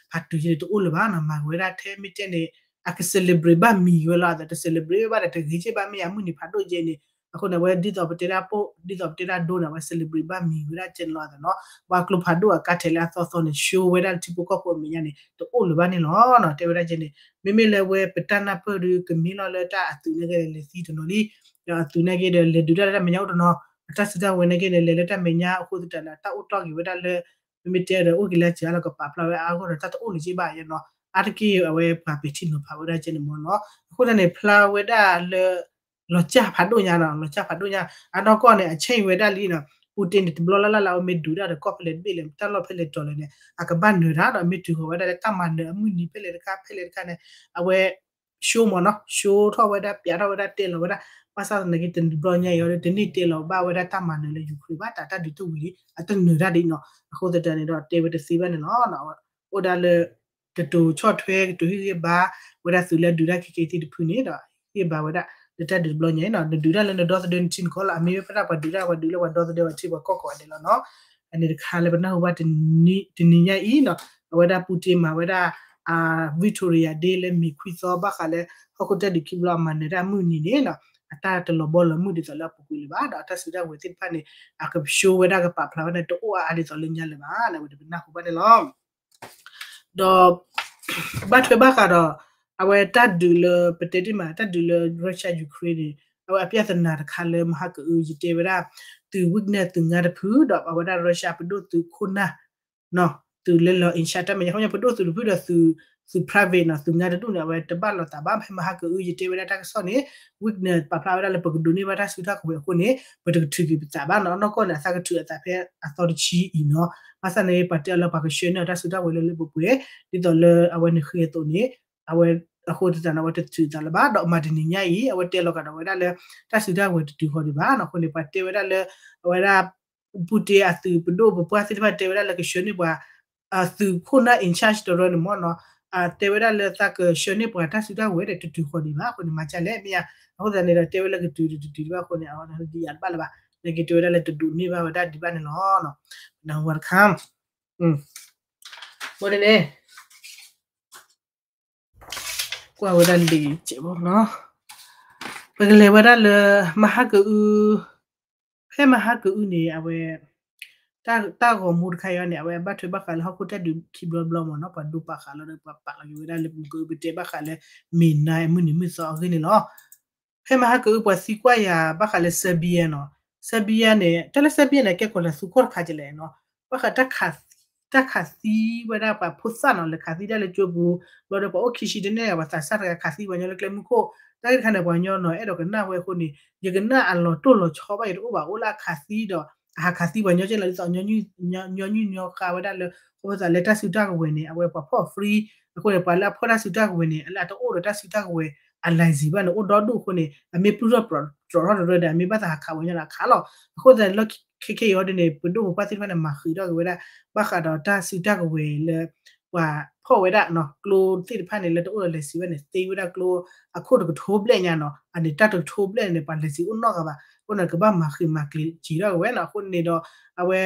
က့န့ၣ် တအိၣ်လၢၤဘၣ်နီၤ မၤဝဲဒၣ်ထဲမ့ၢ်တဲန့ၣ် အက celebrate ဘၣ်မံၤဝဲလီၤ အသးတ celebrate ဘၣ်ဒီးတဂ့ၤက့ဘၣ်မ့ၢ်ယါမုၢ်နံၤဖးဒိၣ်ကဲန့ၣ် အဃိန့ၣ် အဝဲဒ်သိးပတဲဒၣ်ပိၢ် ဒ်သိးပတဲဒၣ်ဒိန့ၣ် အဝဲ celebrate ဘၣ်မံၤဝဲဒၣ်ကဲန့ၣ်လီၤအသးနီၤ ပှၤကျိဖးဒိၣ်အကါထဲးလၢအသီသီန့ၣ် show ဝဲဒၣ်လၢထံဖိကီၢ်ဖိအမဲာ်ညါန့ၣ် တအိၣ်လၢၤဘၣ်န့ၣ်လီၤနီၤ တဲဝဲဒၣ်ကဲန့ၣ် မ့မ့ၢ်လၢဝဲပတၢ်နၢ်ပၢၢ်ဒီး ကမ့ၢ်လီၤလၢတၢ်အသုးနာ်က့လဲၤသံတနီၤလံ ဒီးအသုးနာ်က့ဒီး လဲၤဒုးတၢ်လၢတၢ်မဲာ်ညါအိၣ်တနီၤ အတၢ်စုတၢ်ဝဲနာ်က့န့ၣ် လဲၤလၢတၢ်မဲာ်ညါအဃိသတးန့ၣ် တၢ်အိၣ်တီၢ်က့ၤဝဲဒၣ်လၢ မ့မ့ၢ်တဲဒီး အိၣ်က့ၤလၢစှၤလီၤကပာ်ဖျါဝဲအါဂီၢ်ဒီး တၢ်တအိၣ်လၢၤက့ဘၣ်ယဲနီၤ အါတက့ၢ်အဝဲပှၤပဲာ်ထံနီၤဖးဝဲဒၣ်ကဲန့ၣ်မ့ၢ်နီၤ အဃိသတးန့ၣ် ဖျါဝဲဒၣ်လၢ လီၤစၢ်ဖးဒိၣ်ညါနီၤ လီၤစၢ်ဖးဒိၣ်ညါ အနီၢ်ကီၢ်န့ၣ် အ change ဝဲဒၣ်လံနီၤ Putin န့ၣ် တဘျီလၢ်လၢ်လၢအဝဲမ့ၢ်ဒုးတၢ်ဒီးကီၢ်ဖဲလဲၣ်တဘ့ၣ်လဲၣ် တၢ်လီၢ်ဖဲလဲၣ်တီၤလဲၣ်န့ၣ် အကဘၣ်နၢၤတၢ်ဒီးမ့ၢ်တုၤဃီၤဝဲဒၣ်လၢတၢ်မၤနၢၤအမုၢ်နံၤဖဲလဲၣ်တခါဖဲလဲၣ်တခါန့ၣ် အဝဲ show မ့ၢ်နီၤ show ထီၣ်ဝဲဒၣ် ပျးထီၣ်ဝဲဒၣ် တဲလီၤဝဲဒၣ် ဘၣ်ဆၣ်သနာ်က့ တဘျီညါအံၤဒီး တန့ၢ်တဲလီၤဘၣ်ဝဲဒၣ်တၢ်မၤနၢၤလၢ Ukraine ဘၣ် တၢ်တၢ်ဒုးတဝံၤလံ အတနၢၤတၢ်ဒ်နီၤ အဃိသတးန့ၣ်ဒီး တဲဝဲတသ့ဘၣ်န့ၣ်လီၤ အိၣ်ဒၣ်လၢ ကတိၤဆီၣ်ထွဲ ကတိၤဟ့ၣ်ဂံၢ်ဘါ ဝဲဒၣ်သုးလၢဒုးတၢ်ခဲကဲသ့ၣ်တဖုန့ၣ်ဒီး ဟ့ၣ်ဘါဝဲဒၣ် လၢတၢ်ဒုးတဘျီညါအံၤနီၤ နဒုးတၢ်လၢနဒီသဒၢနထံနကီၢ်လီၤ အမ့ၢ်ဝဲဖဲဒၣ်ပှၤဒုးတၢ် ပှၤဒုးလၢပှၤဒီသဒၢပှၤထံပှၤကီၢ်ကိးဂၤဒဲးလီၤနီၤ အန့ၣ်တခါလၢပနၢ်ဟူဘၣ် တနံၤညါအံၤနီၤ အဝဲဒၣ် Putin မၤဝဲဒၣ် Victoria Day လၢမ့ၤခွံသီဘၣ်ဃးလၢ ဟီၣ်ခိၣ်တၢ်ဒုးခံဘျီအမၤနၢၤတၢ်မုၢ်နံၤန့ၣ်နီၤ အတၢ်တလီၤဘီလီၤမုၢ်ဒ်သိးလၢအပူၤကွံာ်လၢၤဘၣ် ဒီးအတၢ်စုတၢ်ဝဲၤသ့ၣ်တဖၣ်န့ၣ် အက show ဝဲဒၣ်ကပာ်ဖျါဝဲန့ၣ် တအိၣ်အါအါဒ်သိးလၢညါလၢၤဘၣ် လၢဝဲဒၣ်ပနၢ်ဟူဘၣ်န့ၣ်လီၤ ဒီး ဘၣ်ထွဲဘၣ်ဃးဒီး အဝဲတၢ်ဒုးလၢ ပတဲတ့ၢ်မး တၢ်ဒုးလၢ Russia Ukraine န့ၣ် အဝဲအပြဿနာတခါလၢမဟါကအု ယတဲဝဲဒၣ် သုး Wagner သုးငါတဖု ဒီးအဝဲဒၣ် Russia ပဒိၣ်သုးခိၣ်နၢ် သုးလၢလီၤ in charge တၢ်မဲာ်ညါ ခီပညီပဒိၣ်သုးတဖုဒီးသုး သုး private နီၤ သုးငါတဒူၣ်န့ၣ် အဝဲတဘၣ်လိာ်သးဘၣ် ဖဲမဟါကအု ယတဲဝဲဒၣ်တၢ်ကစီၣ်န့ၣ် Wagner ပာ်ဖျါဝဲဒၣ်လၢပကဒိးန့ၢ်ဘၣ်တၢ်စုတၢ်ကဝဲၤအဃိန့ၣ် ပတကထုးက့ၤပသးဘၣ်နီၤ အနီၢ်ကီၢ်န့ၣ် အသးကထုးအသးဖဲအသီတဆံအံၤနီၤ ဘၣ်ဆၣ်န့ၣ် ပှၤတဲအီၤလၢပှၤကဆှၢန့ၢ်အီၤတၢ်စုတၢ်ကဝဲၤလၢလၢပှဲၤပှဲၤ ဒ်သိးလၢအဝဲန့ၣ်ဃ့အသိးန့ၣ် အဝဲ အဃိသတးန့ၣ် အဝဲတထုးသးလၢၤဘၣ် ဒီးမၤတနံၤညါအံၤ အဝဲတဲလီၤကဒီးဝဲဒၣ်လၢ တၢ်စုတၢ်ကဝဲၤတတုၤဃီၤဒံးဘၣ်နီၤ အဃိန့ၣ် ပှၤတဲဝဲဒၣ်လၢ အဝဲဒၣ် Putin အသုးပဒိၣ်ပပှၢ်သ့ၣ်တဖၣ်တဲဝဲဒၣ်လၢကဆှၢန့ၢ်ပှၤ အသုးခိၣ်နၢ် in charge တရၢန့ၣ်မ့ၢ်နီၤ တဲဝဲဒၣ်လၢသးကဆှၢန့ၢ်ပှၤတၢ်စုတၢ်ကဝဲၤဒီးတတုၤဃီၤဒံးဘၣ် အဃိန့ၣ် မၤကၢ်လဲၣ်မ့ၢ်ဧါ အဃိသတးန့ၣ်ဒီးတဲဝဲလၢကတုၤတတုၤဒံးဘၣ်အဃိန့ၣ် အဝဲဒၣ်ယၤတဘၣ်လၢၤဘၣ် နာ်က့တဲဝဲဒၣ်လၢတဒိးန့ၢ်ဘၣ်ဝဲဒၣ်ဒံးဘၣ်န့ၣ်လီၤ နၢ်ဟူဝဲတခါ အဃိန့ၣ်န့ၣ် ကွၢ်ဝဲဒၣ်လံာ်စဲးဘီနီၤ ပကလဲၤဝဲဒၣ်လၢ မဟါကအု ဖဲမဟါကအုန့ၣ် အဝဲ တၢ်ဂီၤမူတခါအံၤန့ၣ် အဝဲဘၣ်ထွဲဘၣ်ဃးလၢဟီၣ်ခိၣ်တၢ်ဒုးခံဘျီတဘျီမ့ၢ်နီၤ, ပှၤဒိပာ်ဃာ်လီၤဒီး ပှၤပာ်လီၤက့ၤဝဲဒၣ်လၢပကပတဲဘၣ်ဃးလၢ မ့ၢ်နါမုၢ်နံၤမုၢ်သီအဂ့ၢ်န့ၣ်လီၤ. ဖဲမဟါကအုပှၤသံကွၢ်ယၤ ဘၣ်ဃးလၢ Serbia နီၤ, Serbia န့ၣ် တၢ်လၢ Serbia န့ၣ် ကဲကီးလၢသူကီၢ်တခါကလဲၣ်နီၤ, ဘၣ်ဃး တၢ်ခးသံဝဲဒၣ်ပှၤဖိသၣ်နီၤ, လဲၤခးသံတၢ်လၢကၠိပူၤ, ဘျီဒီးပှၤအိၣ်ခံဆံတန့ၢ် ပှၤသးစၢ်တဂၤခးသံပှၤညီလၢကျဲမုၢ်ခိၣ်, တၢ်ဂ့ၢ်တခါန့ၣ် ပှၤညီနီၤ အဲၣ်ဒိးကနၣ်ဝဲအဃိန့ၣ် ယကနၣ်အလီၤတိၢ်လီၤဆီဘၣ် ယတအိၣ်ဘၣ် အိၣ်လၢအခးသံဒီး အဟးခးသံပှၤညီကဲလီၤ ဒ်သိး ညီနုၢ်ညီဃာ်ဝဲဒၣ်လၢ ဃိသးလၢတၢ်စုတၢ်ကဝဲၤန့ၣ် အဝဲပှၤဖီၣ် free အဃိန့ၣ် ပှၤလၢအဖီၣ်တၢ်စုတၢ်ကဝဲၤန့ၣ် အလၢအတအိၣ်ဒီးတၢ်စုတၢ်ကဝဲၤ အ license ဘၣ်န့ၣ် အိၣ်ဒီဒူၣ်အဃိန့ၣ် အမ့ၢ်ပျုၢ်ထီၣ်တြီၤထီၣ်တရၢဒီး အမ့ၢ်ဘၣ်သးဟးခးပှၤညီဒီးအခးလီၤ. အဃိသတးလၢခဲခဲအံၤအီၤဒ်န့ၣ် ပဒိၣ်ပပှၢ်သ့ၣ်တဖၣ်န့ၣ် မၤဃံးထီၣ်က့ၤဝဲဒၣ် ဘၣ်ဃးဒီးတၢ်စုတၢ်ကဝဲၤလၢ ပှၤဖီၣ်ဝဲဒၣ်နီၤ ကျိသ့ၣ်တဖၣ်န့ၣ် လၢတအိၣ်ဒီး license ဘၣ်န့ၣ် သ့ဝဲဒၣ်ကျိအခိၣ်တကထိဘျဲၣ်ညါနီၤ, အန့ၣ်တၢ်တကထိဘျဲၣ်န့ၣ် ပှၤ license အိၣ်နီတဂၤဘၣ်, အဃိန့ၣ် ကဘၣ်မၤဃံးမၤကျံးစံးထီၣ်က့ၤဝဲနီၤ, အဃိန့ၣ်ဒီး အဝဲ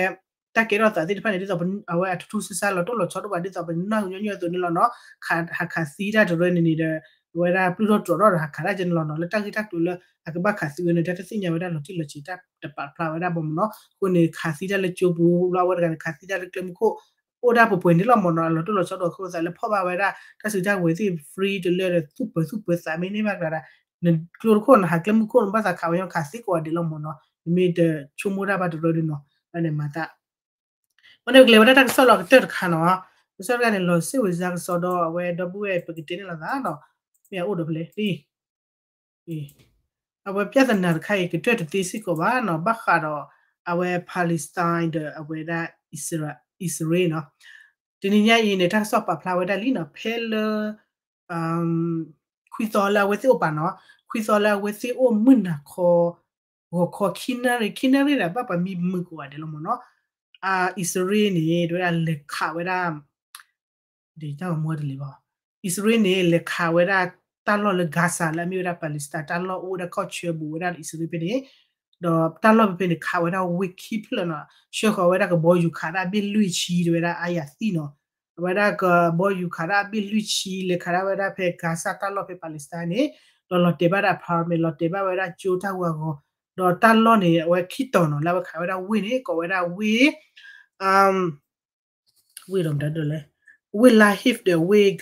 တၢ်ကဲထီၣ်သးသ့ၣ်တဖၣ်န့ၣ် ဒ်သိးအဝဲအထူထူဆါဆါလီၤတိၢ်လီၤဆီဒိၣ်ဘၣ် ဒ်သိးပနၢ်ညီညီအသိးန့ၣ်လီၤနီၤ, ဟးခးသံတၢ်တရၢန့ၣ်န့ၣ်ဒီး အဝဲဒၣ်ပျုၢ်ထီၣ်တြီၤထီၣ်ဒီးဟးခးတၢ်ကဲန့ၣ်လီၤနီၤ, လၢတၢ်ဂ့ၢ်တၢ်ကျိၤလၢအကဘၣ်ခးသံဝဲန့ၣ် တၢ်တသ့ၣ်ညါဝဲဒၣ်လီၤတံၢ်လီၤဆဲး တၢ်တပာ်ဖျါဝဲဒၣ်ဘၣ်မ့ၢ်နီၤ, အဃိန့ၣ် ခးသံတၢ်လၢကၠိပူၤ လၢအဝဲတဂၤန့ၣ် ခးသံတၢ်လၢကျဲမုၢ်ခိၣ် အိၣ်ဒၣ်ပှဲၤပှဲၤန့ၣ်လီၤမ့ၢ်နီၤ, အလီၤတိၢ်လီၤဆီဒီးအဃိသးလၢဖီၣ်ဘၣ်ဝဲဒၣ် တၢ်စုတၢ်ကဝဲၤသ့ၣ် free တလၢဒီးသူၣ်ပၢၤသူၣ်ပၢၤသးမ့ၢ်န့ၢ်ဘၣ်ကျါဒၣ်, နကျိတခိၣ်နဟးကျဲမုၢ်ခိၣ်နဘၣ်သးခးဝဲညီခးသံကိးဂၤဒဲးလီၤမ့ၢ်နီၤ, နမ့ၢ်တဆိကမိၣ်တၢ်ဘၣ်တရၢဒုနီၤ, အန့ၣ်မၤသး အဃိန့ၣ် ပကလဲၤဝဲဒၣ်တၢ်ကစီၣ်လီၤကတၢၢ်တခါနီၤ, ကစီၣ်တခါန့ၣ် လီၤစ့ၣ်ဝဲစါကစီၣ်ဒီးအဝဲဒီပုၢ်ဝဲၢ်ပကတဲန့ၣ်လီၤသးနီၤ, မ့ၢ်အအိၣ်ဒီးဖဲလဲၣ် အဝဲပြဿနာတခါအံၤ ကတၢၢ်တသ့စ့ၢ်ကီးဘၣ်နီၤ, ဘၣ်ဃးဒီးအဝဲ Palestine ဒီးအဝဲဒၣ် အံၣ်စရ့လးနီၤ, တနံၤညါအံၤန့ၣ် တၢ်ကစီၣ်ပာ်ဖျါဝဲဒၣ်လံနီၤ, ဖဲလၢ ခွံသီလၢအဝဲသ့ၣ်အိၣ်ပာ်နီၤ, ခွံသီလၢအဝဲသ့ၣ်အိၣ်မုၢ်နၤခီ ဂီၤခီခံနၣ်ရံၣ် ခံနၣ်ရံၣ်ဒီး ဘၣ်ပှၤမံမုာ်ကိးဂၤဒဲးလီၤမ့ၢ်နီၤ, အံၣ်စရ့လးန့ၣ် တဝဲဒၣ်လဲၤခးဝဲဒၣ် ဒ်တၢ်ဂီၤမူတလံၤဘၣ်, အံၣ်စရ့လးန့ၣ် လဲၤခးဝဲဒၣ်တၢ်လီၢ်လၢ Gaza လၢအမ့ၢ်ဝဲဒၣ် Palestine တၢ်လီၢ်အိၣ်ဝဲဒၣ်ခီၣ်ဆၢဘူးဝဲဒၣ်လၢအံၣ်စရ့လးဖဲန့ၣ်, ဒီးတၢ်လီၢ်ဖဲဖဲန့ၣ် ခးဝဲဒၣ်ဝ့ၢ်ခံဖျၢၣ်နီၤ, ဆှၢဃီၤဝဲဒၣ်ကဘီယူၤခးဒၣ်ဘ့ၣ်လွံၢ်ဆံတဝဲဒၣ်အါယၤသံနီၤ, အဝဲဒၣ်ကဘီယူၤခးဒၣ်ဘ့ၣ်လွံၢ်ဆံ လဲၤခးဒၣ်ဝဲဒၣ်ဖဲ Gaza တၢ်လီၢ်ဖဲ Palestine န့ၣ်, ဒီးလီၤတဲာ်ဘၣ်ဒၣ် apartment လီၤတဲာ်ဘၣ်ဝဲဒၣ်ကၠိတၢ်ဂီၤအဂီၤ, ဒီးတၢ်လီၢ်န့ၣ် အဝဲခံတီၤနီၤ လၢအဝဲခးဝဲဒၣ်ဝ့ၢ်န့ၣ် ကိးဝဲဒၣ်ဝ့ၢ် ဝ့ၢ်ဒီးမတၤဒၣ်လဲၣ်, ဝ့ၢ် Lahif ဒီးဝ့ၢ်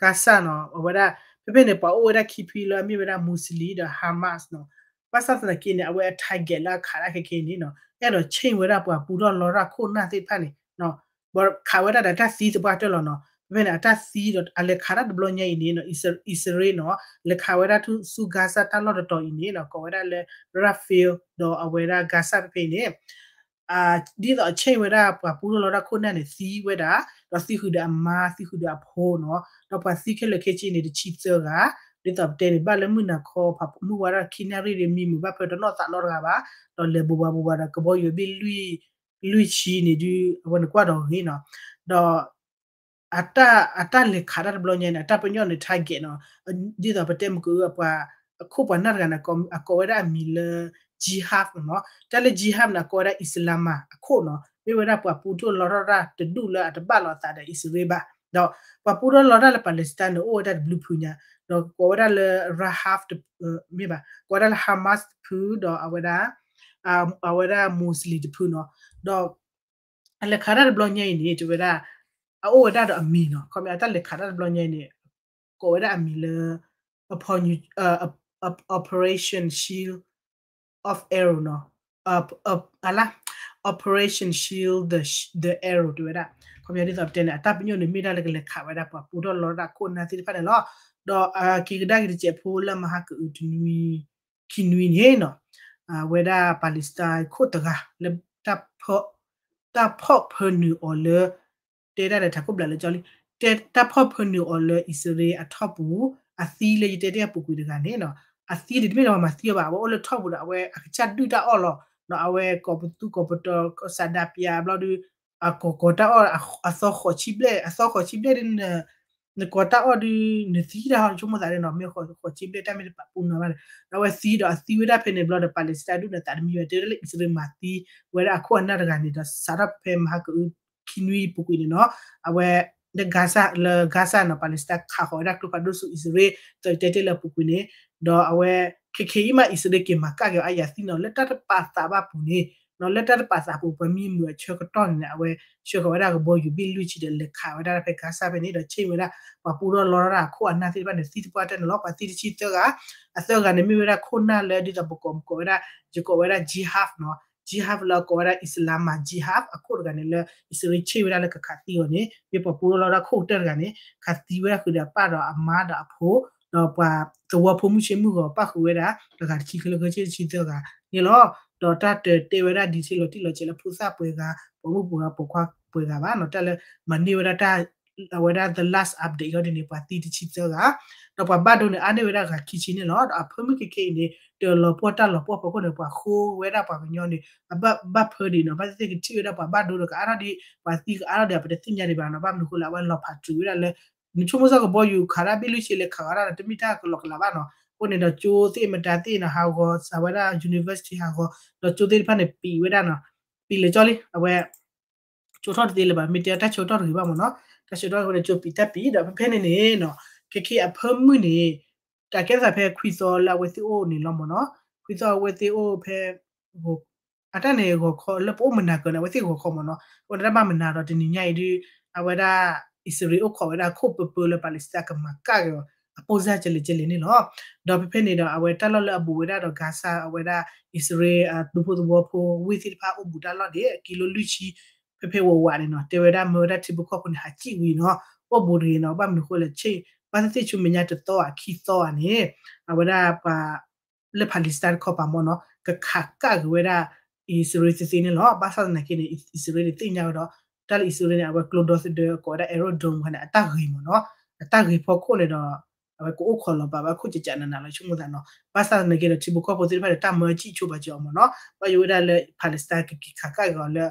Gaza နီၤ, အဝဲဒၣ် ဖဲဖဲန့ၣ် ပှၤအိၣ်ဝဲဒၣ်ခံဖုလၢအမ့ၢ်ဝဲဒၣ် Muslim ဒီး Hamas နီၤ, ဘၣ်ဆၣ်သနာ်က့န့ၣ် အဝဲအ target လၢအခးဒၣ်ခဲခဲအံၤန့ၣ်နီၤ အဲၣ်ဒိး change ဝဲဒၣ်ပှၤပူထီၣ်လီထီၣ်ခိၣ်နၢ်သ့ၣ်တဖၣ်န့ၣ် ခးဝဲဒၣ်ဒီးတၢ်သံသပှၢ်တၢၢ်လီၤနီၤ, ဖဲဖဲန့ၣ် အတၢ်သံဒီးအလဲၤခးတၢ်တဘျီညါအံၤန့ၣ် အံၣ်စရ့လးနီၤ လဲၤခးဝဲဒၣ်ဆူ Gaza တၢ်လီၢ်တတီၤအံၤန့ၣ်နီၤ ကိးဝဲဒၣ်လၢ Rafah ဒီးအဝဲဒၣ် Gaza ဖဲဖဲအံၤန့ၣ် ဒ်သိးအ change ဝဲဒၣ်ပှၤပူထီၣ်လီထီၣ်ခိၣ်နၢ်န့ၣ် သံဝဲဒၣ်, ဒီးသံဃုာ်ဒီးအမါ သံဃုာ်ဒီးအဖိနီၤ, ဒီးပှၤသံခဲလၢာ်ခဲဆ့န့ၣ် တဆံသၢဂၤ, ဒ်သိးပတဲန့ၣ် ဘၣ်လၢမုၢ်နၤခီ ဖးမုၢ်ဝါဒၣ်ခံနၣ်ရံၣ်ဒီး မံမုာ်ဘၣ်ဖဲတနီၣ်သးနီတဂၤဘၣ်, ဒီးလဲၤဘိးဘၣ်ဘိးဘၣ်ဒီး ကဘီယူၤဘ့ၣ်လွံၢ်ဆံန့ၣ်ဒုး အဝဲန့ၣ်ကွၢ်ဒီးဂ့ၤနီၤ, ဒီး အတၢ်လဲၤခးတၢ်တဘျီညါန့ၣ် အတၢ်ပညိၣ်န့ၣ် target နီၤ, ဒ်သိးပတဲမုၢ်ကအု အပှၤ အခိၣ်ပှၤနၢ်တဂၤန့ၣ် အကိးဝဲဒၣ်အမံၤလၢ Jihad နီၤ, တၢ်လၢ Jihad န့ၣ် အကိးဝဲဒၣ် Islam အခိၣ်နီၤ, မ့ၢ်ဝဲဒၣ်ပှၤပူထီၣ်လီထီၣ်တၢ်တဒူၣ်လၢအတဘၣ်လိာ်အသးဒီးအံၣ်စရ့လးဘၣ်, ဒီးပှၤပူထီၣ်လီထီၣ်လၢ Palestine န့ၣ် အိၣ်ဝဲဒၣ်တဘျုးဖုညါ, ဒီးကိးဝဲဒၣ်လၢ Rafah မ့ၢ်ဘၣ် ကိးဝဲဒၣ်လၢ Hamas တဖု ဒီးအဝဲဒၣ် အဝဲဒၣ် Muslim တဖုနီၤ, ဒီး အလဲၤခးတၢ်တဘျီညါအံၤန့ၣ် တဲဝဲဒၣ် အအိၣ်ဝဲဒၣ်ဒီးအမံၤနီၤ, ခီပညီအတၢ်လဲၤခးတၢ်တဘျီညါအံၤန့ၣ် ကိးဝဲဒၣ်အမံၤလၢ Operation Shield of Arrow နီၤ, အလါ Operation Shield the Arrow တဲဝဲဒၣ်, ခီပညီဒ်သိးပတဲန့ၣ် အတၢ်ပညိၣ်န့ၣ်မ့ၢ်ဒၣ်လၢကလဲၤခးဝဲဒၣ်ပှၤပူထီၣ်လီထီၣ်ခိၣ်နၢ်သ့ၣ်တဖၣ်န့ၣ်လီၤ, ဒီးအက့ၤကဒါက့ၤတစဲးဖိလၢမဟါကအုတနွံ ခံနွံန့ၣ်နီၤ, အဝဲဒၣ် Palestine ခိၣ်တဂၤလၢ တၢ်ဖီၣ်ဖၢနုာ်အီၤလၢ တဲဒၣ်ဒီးထးခိၣ်ဘျးလၢကၠီလံ, တၢ်ဖီၣ်ဖၢနုာ်အီၤလၢအံၣ်စရ့လးအထီၣ်ပူၤ အသံလၢယတဲတ့ၢ်အပူၤကွံာ်တဂၤန့ၣ်နီၤ, အသံန့ၣ်တမ့ၢ်လၢပှၤမၤသံအီၤဘၣ်, အဝဲအိၣ်လၢထီၣ်ပူၤဒီး အဝဲအကစၢ်ဒုၣ်တၢ်အီၣ်လီၤ, အဝဲကိးပသူကိးပတီၤ စးဒးပၠးဘျီဒုး အကိးကိးတၢ်အီၣ် အသီဃိးဆံဘျဲၣ် အသီဃိးဆံဘျဲၣ်ဒုး နကိးတၢ်အီၣ်ဒုး နသံတၢ်ဟီ ဆိကမိၣ်သးဒ်နီၤ မ့ၢ်ဃိးဆံဘျဲၣ်တၢ်မ့ၢ်တပာ်ပူၤနီၤဘၣ်ဒီး အဝဲသံဒီးအသံဝဲဒၣ်ဖဲန့ၣ်ဘျီဒီး Palestine ဒုၣ်နသးတမံဝဲ တဲဝဲဒၣ်လၢအံၣ်စရ့လးမၤသံဝဲဒၣ်အခိၣ်အနၢ်တဂၤန့ၣ်ဒီး စးထီၣ်ဖဲမဟါကအုခံနွံပူၤကွံာ်န့ၣ်နီၤ, အဝဲ လၢ Gaza လၢ Gaza နီၤ Palestine ခးဃီၤဝဲဒၣ်ကျိဖးဒိၣ်ဆူအံၣ်စရ့လး ဒီးယတဲတ့ၢ်လၢအပူၤကွံာ်န့ၣ်, ဒီးအဝဲ ခဲခဲအံၤမး အံၣ်စရ့လးက့ၤမၤကၣ်က့ၤအီၤအါယၤသံနီၤ လၢတၢ်တပာ်သးဘၣ်ပူၤန့ၣ် လၢတၢ်တပာ်သးပူၤ ပှၤမံမုာ်အဆၢကတီၢ်န့ၣ် အဝဲဆှၢဃီၤဝဲဒၣ်ကဘီယူၤဘ့ၣ်လွံၢ်ဆံဒီး လဲၤခးဝဲဒၣ်ဖဲကါစၢ်ဖဲန့ၣ်ဒီး ဆ့ၣ်ဝဲဒၣ် ပှၤပူထီၣ်လီထီၣ်တၢ်အခိၣ်အနၢ်သ့ၣ်တဖၣ်န့ၣ် သံသပှၢ်တၢၢ်န့ၣ်လီၤ. ပှၤသံတဆံသၢဂၤ, အသၢဂၤန့ၣ်မ့ၢ်ဝဲဒၣ်ခိၣ်နၢ်လၢဒ်သိးပကိးမကိးဝဲဒၣ် ယကိးဝဲဒၣ် jihad နီၤ, jihad လၢအကိးဝဲဒၣ် Islam jihad အခိၣ်တဂၤန့ၣ်လၢ အံၣ်စရ့လးဆ့ၣ်ဝဲဒၣ်လၢကခးသံအီၤန့ၣ် မ့ၢ်ပှၤပူထီၣ်လီထီၣ်တၢ်ခိၣ်ကတၢၢ်တဂၤန့ၣ် ခးသံဝဲဒၣ်ဃုာ်ဒီးအပၢ်ဒီးအမါဒီးအဖိ ဒီးပှၤသဝီဖိမုၣ်ဆ့ၣ်မုၣ်ဂီၤပၣ်ဃုာ်ဝဲဒၣ် တဂၤတဆံချၢလၢဂဲၤဆ့ၣ်တဆံသၢဂၤန့ၣ်လီၤ. ဒီးတၢ်တတဲဝဲဒၣ် detail လီၤတံၢ်လီၤဆဲးလၢဖိသၣ်ပှဲၤဂၤ ပိာ်မုၣ်ပှဲၤဂၤပိာ်ခွါပှဲၤဂၤဘၣ်နီၤ တၢ်လၢမၤန့ၢ်ဝဲဒၣ်တၢ် အဝဲဒၣ် the last update လီၤဒ်န့ၣ် ပှၤသံတဆံသၢဂၤ ဒီးပှၤဘၣ်ဒိန့ၣ် အါန့ၢ်ဝဲဒၣ်ဂၤခံဆံန့ၣ်လီၤ. ဒီးအဖၢမုၢ်ခဲခဲအံၤန့ၣ် တလီၤပှီၢ်တၢ်လီၤပှီၢ်ဖီခိၣ်န့ၣ် ပှၤဃိဝဲဒၣ်ပှၤကညီန့ၣ် အဘၣ်ဖၢဒံးနီၤ ဘၣ်သ့ၣ်သ့ၣ်ကထံၣ်ဝဲဒၣ်ပှၤဘၣ်ဒိဒီးကအါထီၣ်ဒံး ပှၤသံကအါထီၣ်ဒံး ပတသ့ၣ်ညါဒံးဘၣ်နီၤ ဘၣ်မနုၤဃိလၢအဝဲလီၤဖးတုၤဝဲဒၣ်လၢ နဆိကမိၣ်စ့ၢ်ကီးကဘီယူၤခးဒၣ်ဘ့ၣ်လွံၢ်ဆံလဲၤခးအါထီၣ်ဒီး တမ့ၢ်တၢ်ကလီကလးဘၣ်နီၤ အဃိန့ၣ်ဒီးကၠိသ့ၣ်မတၤသ့ၣ်နီၤ ဟးဂီၤစးဝဲဒၣ် university ဟးဂီၤ ဒီးကၠိသ့ၣ်တဖၣ်န့ၣ် ပံာ်ဝဲဒၣ်နီၤ ပံာ်လဲၤကၠီလံ အဝဲ ကၠိထီၣ်တသ့လၢၤဘၣ် မ့ၢ်တဲတၢ်ဆၢကတီၢ်တဂ့ၤဘၣ်မ့ၢ်နီၤ တၢ်ဆၢကတီၢ်တဂ့ၤ ကၠိပံာ်တၢ်ပံာ်ဒီး ဖဲဖဲန့ၣ်န့ၣ်နီၤ ခဲခဲအဖၢမုၢ်န့ၣ် တၢ်ကဲသးဖဲခွံသီလၢအဝဲသ့ၣ်အိၣ်န့ၣ်လီၤမ့ၢ်နီၤ ခွံသီအဝဲသ့ၣ်အိၣ်ဖဲ အတၢ်န့ၣ်ဂီၤခီ လၢပအိၣ်မုၢ်နၤကၢၤန့ၣ် အဝဲသ့ၣ်ဂီၤခီမ့ၢ်နီၤ အဃိန့ၣ်တၢ်ဘၣ်မုၢ်နၤဒီးတနံၤညါအံၤဒုး အဝဲဒၣ် အံၣ်စရ့လးအိၣ်ခိးဝဲဒၣ်ခိၣ်ပၢပၢလၢ Palestine ကမၤကၣ်က့ၤအီၤ အပိၢ်စၢ်ကလဲာ်ကလဲာ်န့ၣ်လီၤ. ဒီးဖဲဖဲန့ၣ်ဒီး အဝဲတၢ်လီၢ်လၢအဘူးဝဲဒၣ်ဒီး Gaza အဝဲဒၣ် အံၣ်စရ့လး အသုးဖိသဝီဖိ ဝ့ၢ်သ့ၣ်တဖၣ်အိၣ်ဘူးတၢ်လီၢ်န့ၣ် ကံလိလွံၢ်ဆံ ဖဲဖဲဝးဝးန့ၣ်နီၤ တဲဝဲဒၣ်မၢဝဲဒၣ်ထံဖိကီၢ်ဖိန့ၣ် ဟးကံၣ်ဝံၤနီၤ အိၣ်ဘူးတဂ့ၤနီၤ ဘၣ်မနုၤဃိလဲၣ် ဆ့ၣ် ဘၣ်သ့ၣ်သ့ၣ်ဆူမဲာ်ညါတသီအခံသီဧါန့ၣ် အဝဲဒၣ်ပှၤ လၢ Palestine တခီပၤမ့ၢ်နီၤ ကခးကၣ်က့ၤဝဲဒၣ် အံၣ်စရ့လးသ့သ့န့ၣ်လီၤ. ဘၣ်ဆၣ်သနာ်က့န့ၣ် အံၣ်စရ့လးန့ၣ်သ့ၣ်ညါဝဲဒီး တၢ်လၢအံၣ်စရ့လးန့ၣ် အဝဲကျိဒီသဒၢကိးဝဲဒၣ် Iron Dome ခါန့ၣ် အတၢ်ဂ့ၤမ့ၢ်နီၤ အတၢ်ဂ့ၤဖီခိၣ်န့ၣ်ဒီး အဝဲကအိၣ်ခိးလီၤပာ်ဝဲခိၣ်ကကနးနးလီၤ ဆိကမိၣ်သးနီၤ ဘၣ်ဆၣ်သနာ်က့ဒီး ထံဖိကီၢ်ဖိသ့ၣ်တဖၣ်န့ၣ် တၢ်မၢစံၣ်ဆိပာ်စၢၤအီၤမ့ၢ်နီၤ ဘၣ်ယိၣ်ဝဲဒၣ်လၢ Palestine ကက့ၤခးကၣ်က့ၤအီၤလၢ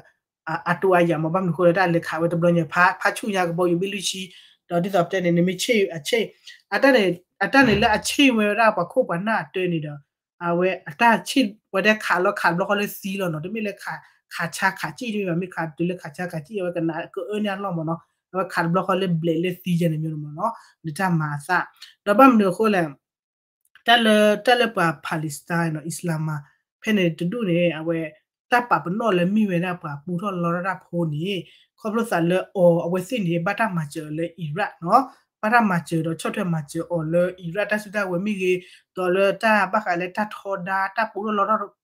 အတိအါယၤမ့ၢ် ဘၣ်မနုၤဃိလၢတၢ်လဲၤခးဝဲတဘျီညါ ဖးဆူၣ်ညါကဘီယူၤဘ့ၣ်လွံၢ်ဆံ ဒီးဒ်သိးပတဲန့ၣ် နမ့ၢ်ဆ့ၣ်အဆ့ၣ် အတၢ်န့ၣ် အတၢ်န့ၣ်လၢအဆ့ၣ်ဝဲဒၣ်ပှၤခိၣ်ပှၤနၢ်အတၢ်န့ၣ်ဒီး အဝဲအတၢ်ဆ့ၣ်ဝဲဒၣ်ခးလီၤခးတဘျီဃီလၢသံလီၤနီၤ တမ့ၢ်လၢခးဆါခးကံၣ်တမ့ၢ်ဘၣ် မ့ၢ်ခးတုၤလၢခးဆါခးကံၣ် အဝဲကနးကအၢန့ၢ်အလီၢ်မ့ၢ်နီၤ အဝဲခးတဘျီဃီလၢဘျဲးလၢသံယဲန့ၣ်မ့ၢ်နီၤ နတၢ်မၤအသး ဒီးဘၣ်မနုၤအဃိလဲၣ် တၢ်လၢ တၢ်လၢပှၤ Palestine နီၤ Islam ဖဲန့ၣ်တဒူၣ်န့ၣ် အဝဲ တၢ်ပာ်ပနီၣ်လၢမ့ၢ်ဝဲဒၣ်ပှၤပူထီၣ်လီထီၣ်တၢ်ဖိန့ၣ် ခီဖျိသးလၢအီၤ အဝဲသ့ၣ်န့ၣ် ဘၣ်တၢ်မၤစၢၤလၢ Iraq နီၤ ဘၣ်တၢ်မၤစၢၤဒီးဆီၣ်ထွဲမၤစၢၤအီၤလၢ Iraq တၢ်စုတၢ်ဝဲၤမ့ၢ်ဂ့ၤ ဒီးလၢတၢ်ဘၣ်ဃးလၢတၢ်ထီဒါ တၢ်ပူထီၣ်လီထီၣ်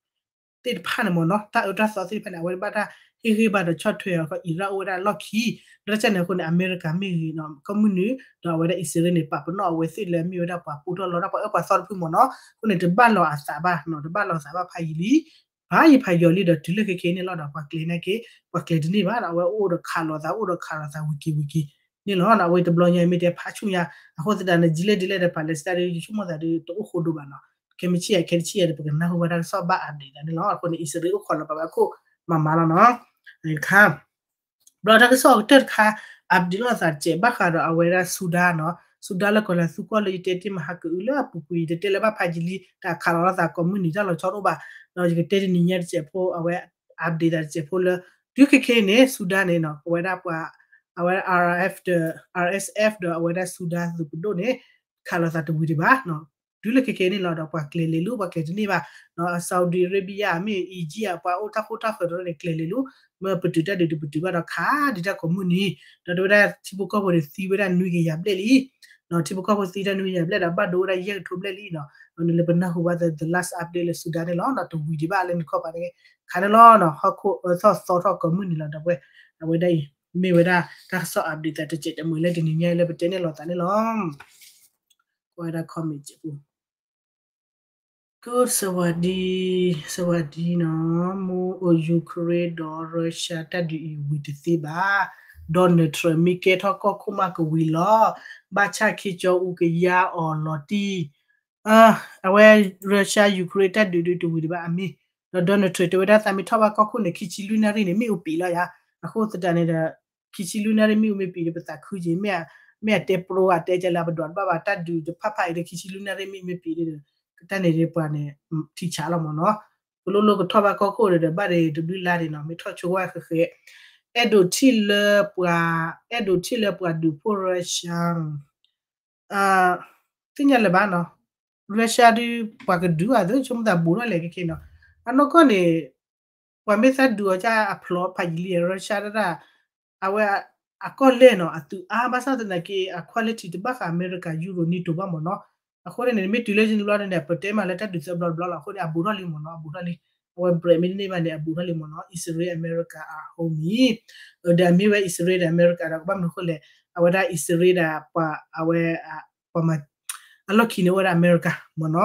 သ့ၣ်တဖၣ်န့ၣ်မ့ၢ်နီၤ တၢ်အၢတၢ်သီသ့ၣ်တဖၣ်န့ၣ် အဝဲဘၣ်တၢ်ဟ့ၣ်ဂံၢ်ဘါဒီးဆီၣ်ထွဲအီၤ Iraq အိၣ်ဝဲဒၣ်လီၢ်ခံ ဒီးတၢ်န့ၣ်အဃိန့ၣ် အမဲရကၤမ့ၢ်ဂ့ၤနီၤ ကီၢ်မုၢ်နုာ် ဒီးအဝဲဒၣ်အံၣ်စရ့လးန့ၣ် ပာ်ပနီၣ်အဝဲသ့ၣ်လၢမ့ၢ်ဝဲဒၣ်ပှၤပူထီၣ်လီထီၣ် ပှၤအၢပှၤသီတဖုမ့ၢ်နီၤ အဃိန့ၣ် တဘၣ်လီၤအသးဘၣ်နီၤ တဘၣ်လီၤအသးဘၣ်ဖးယံာ်လံ ဖးယံာ်ဖးယီၤလံဒီးတုၤလၢခဲခဲန့ၣ်လီၤဒီး ပှၤကျဲၤနာ်က့ ပှၤကျဲၤတန့ၢ်ဘၣ်ဒီး အဝဲအိၣ်ဒီးခးလိာ်သး အိၣ်ဒီးခးလိာ်သး ဝံၤက့ၤဝံၤက့ၤန့ၣ်လီၤ အဝဲတဘျီညါမ့ၢ်တဲဖးဆူၣ်ညါ အဃိသတးန့ၣ် ဒ်လဲၣ်ဒ်လဲၣ်ဒီး Palestine ဒီး ယဆိကမိၣ်သးဒီး တအိၣ်ဃိဒိၣ်ဘၣ်နီၤ ခဲမုၢ်ဆ့ၣ်ယဲၢ် ခဲတဆံယဲၢ်ဒီး ပကနၢ်ဟူဘၣ်တၢ်ကစီၣ်ဘၣ် update သးန့ၣ်လီၤ အဃိန့ၣ် အံၣ်စရ့လးအိၣ်ခိးလီၤပာ်ဝဲအခိၣ်မၤမၤလီၤနီၤ တခါ ဘျီတၢ်ကစီၣ်အကတၢၢ်တခါ update လိာ်သးတစဲး ဘၣ်ဃးဒီးအဝဲဒၣ် Sudan နီၤ Sudan လၢကီၢ်လၢသူကီၢ်လၢယတဲတ့ၢ်မဟါကအုလၢအပူၤကွံာ် ယတတဲလၢဘၣ်ဖးယံာ်လံ တၢ်ခးလီၤလိာ်သးကိးမုၢ်နံၤတၢ်လီၤဆီဒိၣ်ဘၣ် ဒီးယကတဲတနံၤညါတစဲးဖိ အဝဲ update သးတစဲးဖိလၢ တုၤခဲခဲအံၤန့ၣ် Sudan န့ၣ်နီၤ ပဝဲဒၣ်ပှၤ အဝဲဒၣ် R F ဒီး R S F ဒီးအဝဲဒၣ် Sudan သုးပဒိၣ်န့ၣ် ခးလိာ်သးတဝံၤဒံးဘၣ် တုၤလၢခဲခဲအံၤန့ၣ်လီၤဒီး ပှၤကျဲၤလဲၤလူၤ ပှၤကျဲၤတန့ၢ်ဘၣ် Saudi Arabia မ့ၢ် Egypt ပှၤအိၣ်တၢ်ဃိတၢ်ဃၢၤတဖၣ်န့ၣ် ကျဲၤလဲၤလူၤ မ့ၢ်ပတုာ်တၢ်ဒုးတပတုာ်ဘၣ်ဒီးခးဒံးတၢ်ကိးမုၢ်နံၤ ဒီးတဲဝဲဒၣ်ထံဖိကီၢ်ဖိန့ၣ်သံဝဲဒၣ်နွံကယၤဘျဲၣ်လံ ထံဖိကီၢ်ဖိသံတၢ်နွံကယၤဘျဲၣ်ဒီးဘၣ်ဒိဝဲဒၣ်ယဲၢ်ကထိဘျဲၣ်လံနီၤ န့ၣ်လၢပနၢ်ဟူဘၣ်သး the last update လၢ Sudan န့ၣ်လီၤ ဒီးတဝံၤဒံးဘၣ်လၢနခီပၤန့ၣ် ခးန့ၣ်လီၤနီၤ ဟီၣ်ခိၣ်အၢသီၣ်သီထီၣ်ကိးမုၢ်နံၤလီၤဒီးဝဲ အဝဲဒၣ်အံၤ မ့ၢ်ဝဲဒၣ်တၢ်ကစီၣ် update သးတစဲးတမှဲၤလၢတနံၤညါအံၤလၢပတဲန့ၣ်လိာ်သးန့ၣ်လီၤ ကွၢ်ဝဲဒၣ် comment ပူၤ ကစဝၤဒံ စဝၤဒံနီၤ မူ Ukraine ဒီး Russia တၢ်ဒုးအံၤဝံၤတသ့ဘၣ် Donald Trump မ့ၢ်ကဲထီၣ်ကီၢ်ခိၣ်မးကဝံၤလီၤ ဘၣ်ဆၣ်ခ့ကၠီအူကယါအီၤလီၤတံၢ် အဝဲ Russia Ukraine တၢ်ဒုးဒုးတဝံၤဒံးဘၣ်အမ့ၢ် ဒီး Donald Trump တဲဝဲဒၣ်သးမ့ၢ်ထီၣ်ဘၣ်ကီၢ်ခိၣ်န့ၣ် ခံဆံလွံၢ်နၣ်ရံၣ်န့ၣ် မ့ၣ်အူပံာ်လီၤယါ အဃိသတးန့ၣ်ဒီး ခံဆံလွံၢ်နၣ်ရံၣ်မ့ၣ်အူမ့ၢ်ပံာ်ဒီးပသးခုက့ၤ မ့ၢ်အတဲပရိအတဲကလဲၣ် ပဒွးတဘၣ်ဘၣ် တၢ်ဒုးတဖၣ်ဖးအံၤဒီး ခံဆံလွံၢ်နၣ်ရံၣ်မ့ၣ်အူမ့ၢ်ပံာ်ဒီး တၢ်န့ၣ်ဒီးပှၤန့ၣ် ထံဆးလီၤမ့ၢ်နီၤ ကလိလိကထီၣ်ဘၣ်ကီၢ်ခိၣ်ဒီး ဘၣ်ဒီးတဘျုးလါဒံးနီၤ မ့ၢ်ထီၣ်ဆိဝဲဃဲဃဲ အဲၣ်ဒိးထံၣ်လၢပှၤ အဲၣ်ဒိးထံၣ်လၢပှၤဒုးဖှိၣ် Russia သ့ၣ်ညါလၢၤဘၣ်နီၤ Russia ဒုး ပှၤကဒုးအသး ဆိကမိၣ်သးဘူးထီၣ်လဲၣ်ခဲခဲနီၤ. အနီၢ်ကီၢ်န့ၣ် ပှၤမ့ၢ်သးဒုးအီၤကၢ်အဖျိးဖးယံာ်လံ Russia တဒၣ် အဝဲ အကီၢ်လဲၢ်နီၤ အသုးအါ ဘၣ်ဆၣ်သနာ်က့ အ quality တဘၣ်ဃး America, Euro, NATO ဘၣ်မ့ၢ်နီၤ. အဃိန့ၣ် မ့ၢ်တုၤလၢယနုဘျီန့ၣ် ပတဲမးလၢတၢ်ဒုးသၢဘျီတဘျီလီၤ. အဃိန့ၣ် အဘူးထီၣ်လံမ့ၢ်နီၤ အဘူးထီၣ်လံ. အဝဲ break မ့ၢ်တန့ၢ်ဘၣ်န့ၣ် အဘူးထီၣ်လံမ့ၢ်နီၤ အံၣ်စရ့လး အမဲရကၤ အ homie ဒီးအမ့ၢ်ဝဲအံၣ်စရ့လးဒီးအမဲရကၤဒီး ကဘၣ်မနုၤအဃိလဲၣ် အဝဲဒၣ်အံၣ်စရ့လးဒီးပှၤအဝဲ ပှၤမၤ အလီၢ်ခံန့ၣ် အိၣ်ဝဲဒၣ်အမဲရကၤမ့ၢ်နီ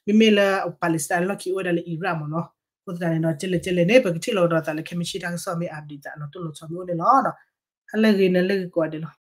ၤ. မ့မ့ၢ်လၢ Palestine အလီၢ်ခံအိၣ်ဝဲဒၣ်လၢ Iraq မ့ၢ်နီၤ. အဃိသတးန့ၣ်ဒီး ကဲလဲၣ်ကဲလဲၣ်န့ၣ် ပကထံၣ်လိာ်ကဒီးသးလၢခဲမုၢ်ဆ့ၣ်တၢ်ကစီၣ်မ့ၢ် update သးနီၤ တိၢ်လိာ်ဆီမ့ၢ်အိၣ်န့ၣ်လီၤ. ဟါလၢအဂ့ၤ နၤလၢအဂ့ၤကိးဂၤဒဲးလီၤ.